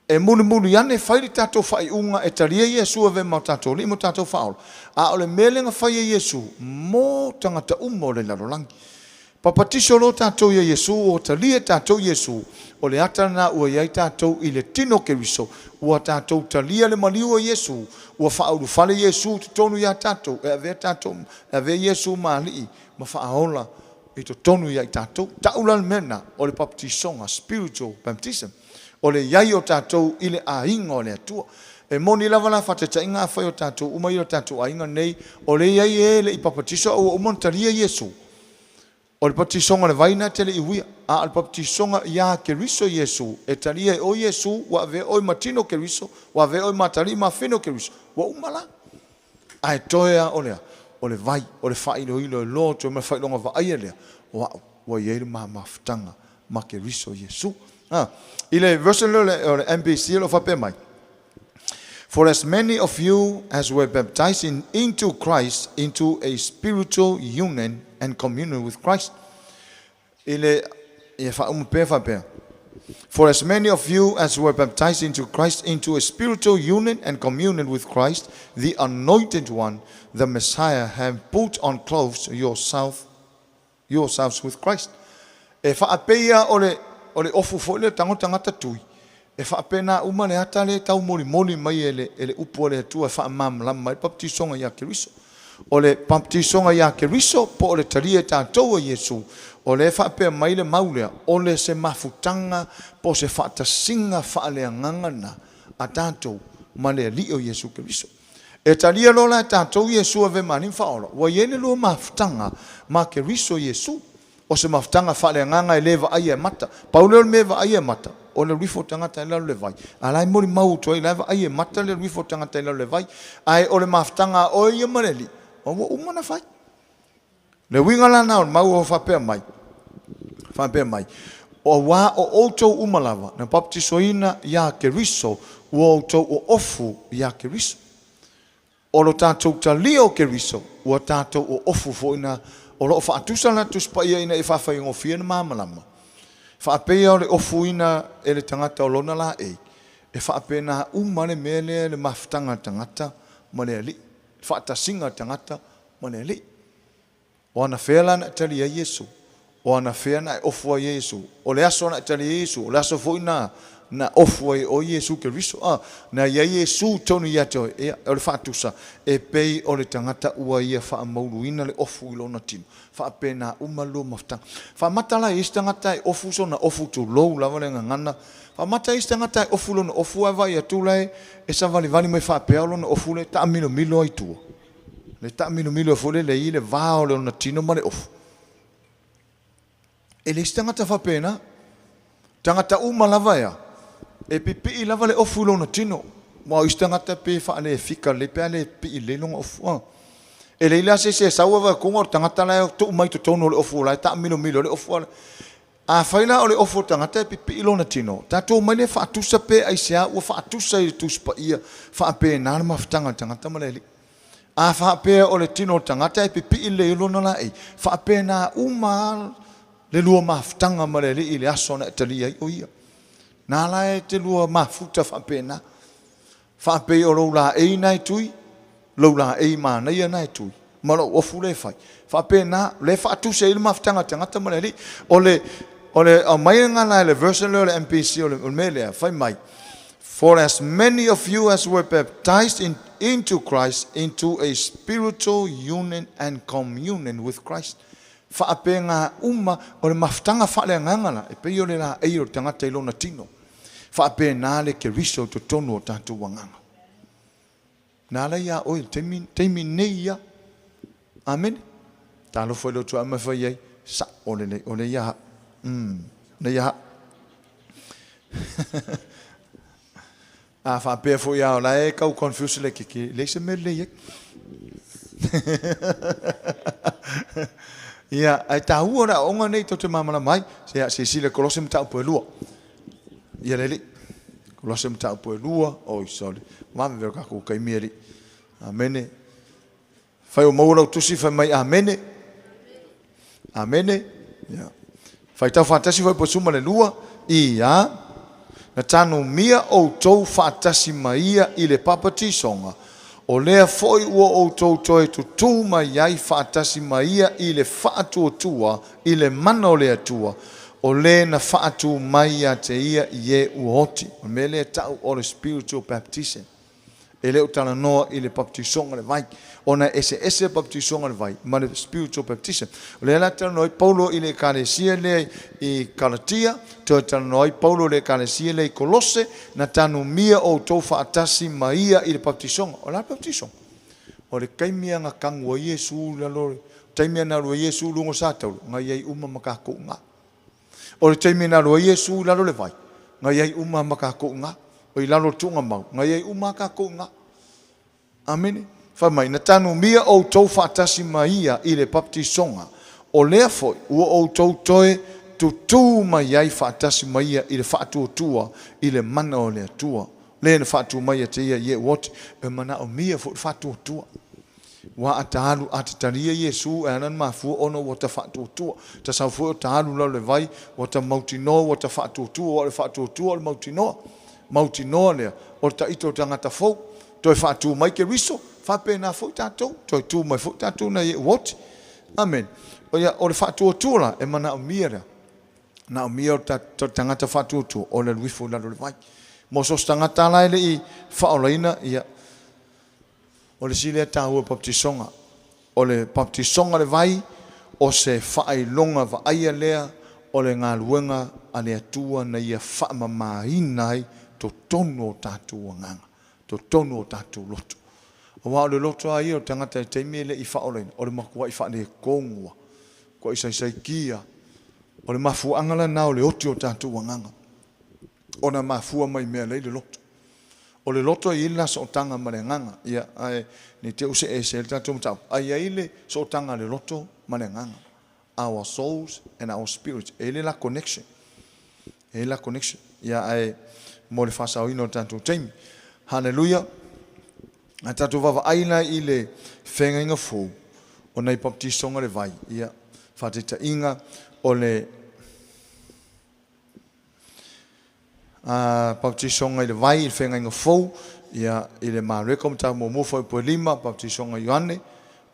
E mulimuli ane fai le tatou faaiuga e talia Iesu e avea ma o tatou Alii ma o tatou Faaola. A o le mea lea na fai e Iesu mo tagata uma o le lalolagi. Papatiso loa tatou ia Iesu, ua talia tatou Iesu, o le ata lena ua i ai tatou i le tino o Keriso, ua tatou talia le maliu o Iesu, ua faaulufale Iesu i totonu ia tatou, e avea tatou, e avea Iesu ma Alii ma Faaola i totonu ia i tatou. Tau la le mea lena, o le papatisoga, spiritual baptism, o le i ai o tatou i le aiga o le Atua. E moni lava la faataitaiga, afai o tatou uma ia o tatou aiga nei, o lea e i ai e le i papatiso a ua uma ona talia Iesu, o le papatisoga o le vai lena e te le i uia, a o le papatisoga ia Keriso Iesu, e talia e oe Iesu, ua avea oe ma tino o Keriso, ua avea oe ma atalii ma afine o Keriso, ua uma la. Ae toe lava o le a? O le vai, o le faailoilo e loa atu ai ma le faailoga vaaia lea, o au ua i ai le ma mafutaga ma Keriso Iesu. I le version lea o le NBC o lo o faapea mai, For as many of you as were baptized into Christ, into a spiritual union and communion with Christ. I le ia faauma pea faapea, For as many of you as were baptized into Christ, into a spiritual union and communion with Christ, the anointed one, the Messiah, have put on clothes yourselves with Christ. E faapeia o le ofu foi le tago tagata tui, e faapena uma le ata lea e taumolimoli mai e le upu a le Atua e faamalamalama mai le papatisoga ia Keriso. O le papatisoga ia Keriso po o le talia e tatou a Iesu, o lea e faapea mai le mau lea, o le se mafutaga po o se faatasiga faaleagaga lena a tatou ma le Alii o Iesu Keriso. E talia loa la e tatou Iesu ave ma Alii ma Faaola, ua i ai le lua mafutaga ma Keriso Iesu. O se mafutaga faaleagaga e le vaaia e mata. Pau lea o le mea e vaaia e mata, o le alu ifo o tagata i lalo o le vai. A la e molimau atu ai, la e vaai e mata le alu ifo o tagata i lalo o le vai. Ae o le mafutaga a oe ia ma le Alii, ua uma ona fai. Le uiga la lena o le mau o faapea mai, faapea mai, auā o outou uma lava na papatisoina iā Keriso, ua outou oofu iā Keriso. O lo tatou talia o Keriso, ua tatou oofu foi na, o lo o faatusa la Tusi Paia ina ia faafaigofie ona malamalama. Faapeia o le ofuina e le tagata o lona laei, e faapena uma le mea lea le mafutaga a le tagata ma le Alii, le faatasiga a le tagata ma le Alii. O anafea la na e talia ai Iesu? O anafea na e ofu ai e Iesu? O le aso na e talia ai Iesu, o le aso foi na na ofu ai e oe Iesu Keriso. A, na i ai Iesu i totonu ia te oe. Ia, o le faatusa, e pei o le tagata ua ia faamauluina le ofu i lona tino. Faapena uma le lua mafutaga. Faamata la e isi tagata e ofu sona ofu tulou lava le gagana. Faamata e isi tagata e ofu lona ofu ae vaai atu la e savalivali mai faapea o lona ofu lea e taamilomilo ai i tua. Le taamilomilo foi lele i le va o lona tino ma le ofu. E leai se tagata faapena. Tagata uma lava ea, e pipii lava le ofu i lona tino. Aua o isi tagata pe faalefika lelei pe a le pipii lelei lona ofu. A. E leai la se isi e sau ae vaai atu o le tagata la e tuu mai totonu o le ofu o la e taamilomilo ai le ofu. Afai la o le ofu o le tagata e pipii lona tino, tatou omai lea faatusa pe aisea ua faatusa i le Tusi Paia faapena le mafutaga a le tagata ma le Alii. A faapea o le tino o le tagata e pipii lelei ai lona laei, faapena uma le lua mafutaga ma le Alii i le aso na e talia ai o Ia. Na la e te lua mafuta faapena. Faapei o lou laei na e tui, lou laei manaia na e tui, ma lou ofu lea e fai. Faapena, lea e faatusa ai le mafutaga a le tagata ma le Alii. O le, o le aumaiga la i le version lea o le MPC o le mea lea, fai mai, For as many of you as were baptized into Christ, into a spiritual union and communion with Christ. Faapena uma, o le mafutaga faaleagaga la, e pei o le laei o le tagata i lona tino. Faapena le Keriso i totonu o tatou agaga. Na ala ia oe i le taimi, taimi nei ia. Amene. Talofa i le otu ama e fai ai, sa'o lelei, o le ia le ia. A faapea foi lava o la e tau confuse le keke, e leai se mea lelei ai. Ia, ae taua le aoaoga nei tou te malamalama ai. Ia, silasila i Kolose mataupu e 2. Ia le alii. Kolose mataupu e 2. Oi, sorry. Vave o le tatou taimi alii. Amene. Fai o maua lau tusi fai mai amene. Amene. Ia. Faitau faatasi foi po suma le 2. Ia. Na tanumia outou faatasi ma ia i le papatisoga, O lea foi ua outou toe tutū mai ai faatasi ma ia i le faatuatua i le mana o le Atua, o le na faatū mai ia te ia i e ua oti. O le mea lea e tau o le spiritual baptism. E le o talanoa i le baptisoga le vai, ona e eseese le baptisoga le vai ma le spiritual baptism. O lea la talanoa ai Paulo i le ekalesia lea i Kalatia, toe talanoa ai Paulo i le ekalesia lea i Kolose, na tanumia outou faatasi ma ia i le baptisoga. O le a le baptisoga? O le taimi lava na tanu ai Iesu i lalo, taimi lava na alu ai Iesu i luga o Satauro, na i ai uma ma tatou i ina. O le taimi na alu ai Iesu i lalo o le vai, na i ai uma ma tatou i ina. O i lalo o le tuugamau, na i ai uma lava tatou i ina. Amene. Fai mai, na tanumia outou faatasi ma ia i le baptisoga, o lea foi ua outou toe tutū mai ai faatasi ma ia i le faatuatua i le mana o le Atua. Le na faatū mai ia te ia i e ua oti, e manaomia foi le faatuatua. Aua a ta alu, a ta talia Iesu e ala ona mafua ona ua ta faatuatua. Ta sau foi o ta alu i lalo o le vai, ua ta mautinoa ua ta faatuatua, aua o le faatuatua o le mautinoa. Mautinoa lea, o le taito o le tagata fou. Toe faatu mai Keriso, faapena foi tatou, toe tu mai foi tatou nai e ua oti. Amene. Ia, o le faatuatua la, e manaomia lea. Manaomia o le tagata faatuatua, o le alu ifo i lalo o le vai. Mo so o se tagata lava la e le i faaolaina, ia, O le isi lea taua o le baptisoga, o le baptisoga i le vai, o se faailoga vaaia lea o le galuega a le Atua na ia faamamaina ai totonu o tatou agaga, totonu o tatou loto. Aua o le loto lava ia o le tagata i le taimi e le i faaolaina, o le matuai faaletonu lava, matuai saisaitia. O le mafuaaga lena o le oti o tatou agaga, ona mafua mai mea la i le loto. O le loto e i ai le la sootaga ma le agaga, ia, ae ne i te i ua see ese ai le tatou mataupu, ae i ai le sootaga a le loto ma le agaga, our souls and our spirits, e i ai le la connection, e i ai le la connection, ia, ae mo le faasaoina o le tatou taimi. Haleluia! A tatou vaavaai la i le feagaiga fou o nai baptisoga o le vai, ia, faataitaiga, o le A Pautisoga i le vai i le Feagaiga Fou, ia, i le Mareko Mataupu Muamua Fuaiupu e 5, Pautisoga Ioane,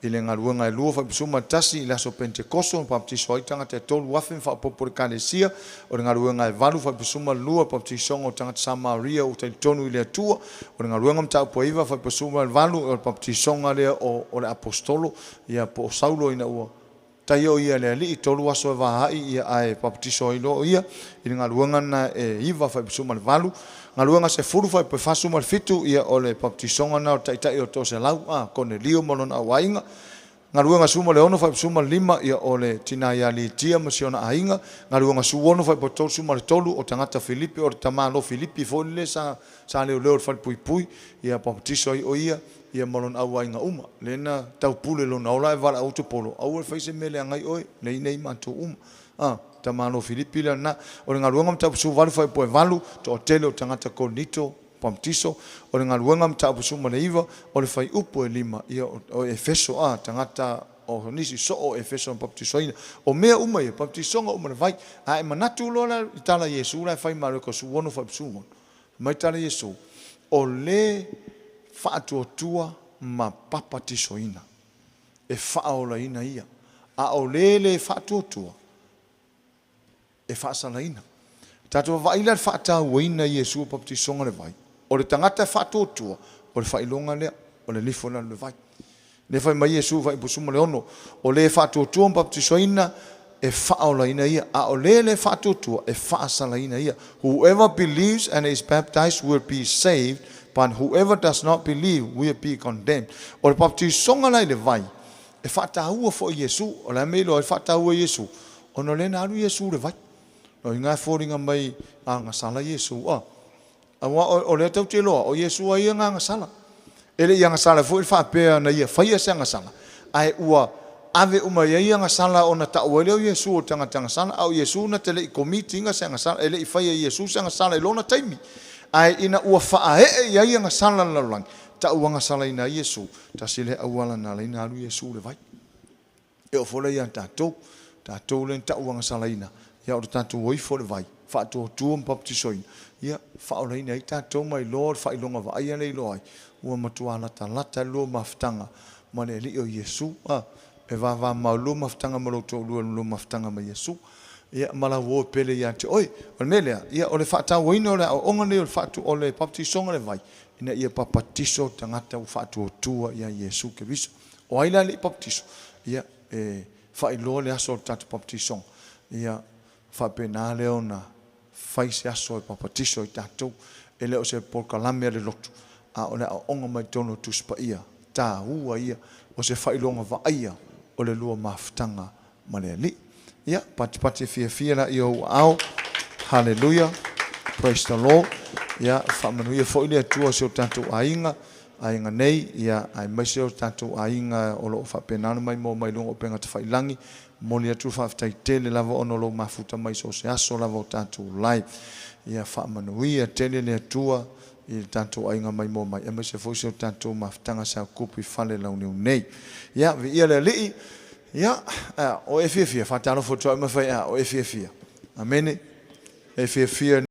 i le Galuega e 2 Fuaiupu 11, i le aso Penetekoso na pautiso ai tagata e 3,000 ma faaopoopo i le Ekalesia, o le Galuega e 8 Fuaiupu 12, Pautisoga o tagata Samaria ua talitonu i le Atua, o le Galuega Mataupu e 9 Fuaiupu 18, o le Pautisoga lea o le Aposetolo, ia, po o Saulo ina ua Taia o ia e le Alii, 3 aso e va ai ia ae papatiso ai loa o ia i le galuega lena e 9 fuaiupu 18, galuega 10 fuaiupu 47, ia o le papatisoga lena o le taitai o le toaselau a Konelio ma lona auaiga, galuega 16 fuaiupu 15, ia o le tina ia Litia ma si ona aiga, galuega 16 fuaiupu 33, o tagata Filipi o le tamaloa Filipi foi lele sa sa leoleo i le falepuipui, ia papatiso ai o ia. Ia ma lona auaiga uma, lea na taupule lona ola ae valaau atu Polo, aua le fai se mea leaga ai oe, lea i inei matou uma. A, tamaloa Filipi lea lena. O le galuega mataupu 18 fuaiupu e 8, toatele o tagata Korinito, Pamatiso. O le galuega mataupu 19, o le fuaiupu e 5, ia o Efeso, a, tagata o nisi soo o Efeso na baptisoina. O mea uma ia, baptisoga uma i le vai. A e manatu loa la i tala a Iesu la e fai ma Mareko 16 fuaiupu 16, fai mai tala a Iesu, O le faatuatua ma papatisoina, e faaolaina ia, a o le le faatuatua, e faasalaina. Tatou vaavaai la i le faatauaina e Iesu o papatisoga o le vai. O le tagata e faatuatua, o le faailoga lea, o le lifo i lalo o le vai. Lea fai mai Iesu i Fuaiupu 16, O le faatuatua ma baptisoina, e faaolaina ia, a o le le faatuatua, e faasalaina ia. Whoever believes and is baptized will be saved, but whoever does not believe will be condemned. O le baptisoga la i le vai, e faataua foi e Iesu. O le a le mea e iloa ai le faataua e Iesu? Ona o lea na alu Iesu i le vai. O i ina e foliga mai a agasala Iesu. A. Aua o lea tatou te iloa, o Iesu a ia na agasala. E le i agasala foi le faapea na ia faia se agasala, ae ua ave uma i ai agasala ona tau ai lea o Iesu o le tagata agasala, a o Iesu na te le i commit ina se agasala, e le i faia e Iesu se agasala i lona taimi. Ae ina ua faaee i ai agasala a le lalolagi, tau agasalaina ai Iesu, tasi lea auala na ala ai ona alu Iesu i le vai. E oo foi la ia tatou, tatou lea na tauagasalaina, ia o le tatou o ifo i le vai, faatuatua ma papatisoina, ia faaolaina ai tatou ma iloa le faailoga vaaia lea e iloa ai, Ua matuā latalata le lua mafutaga ma le Alii o Iesu. A, e vavamao le lua mafutaga ma lou toalua i le lua mafutaga ma Iesu. Ia, ma lau uo e pele ia te oe. O le mea lea, ia, o le faatauaina o le aoaoga lenei o le faatu, o le papatisoga i le vai, ina ia papatiso tagata ua faatuatua ia Iesu Keriso. O ai la e le i papatiso? Ia, e faailoa le aso o le tatou papatisoga, ia faapena lea ona fai se aso e papatiso ai tatou. E le o se polokalame a le lotu, a o le aoaoga mai totonu o Tusi Paia, taua ia o se faailoga vaaia o le lua mafutaga ma le Alii. Ia, patipati fiafia laia o ou aao. Haleluia. Praise the Lord. Ia, faamanuia foi le Atua i si o tatou aiga, aiga nei, ia, aemaise o tatou aiga o lo o faapena ona maimoa mai luga o upega tafailagi. Momoli atu le faafetai tele lava ona o lou mafuta mai so o se aso lava o tatou live. Ia faamanuia tele le Atua i le tatou aiga maimoa mai, aemaise foi si o tatou mafutaga sa tupu i Falelauniu nei. Ia, viia le Alii. Ia, o e fiafia, faatalofa atu ai ma fai, o e fiafia. Amene. E fiafia.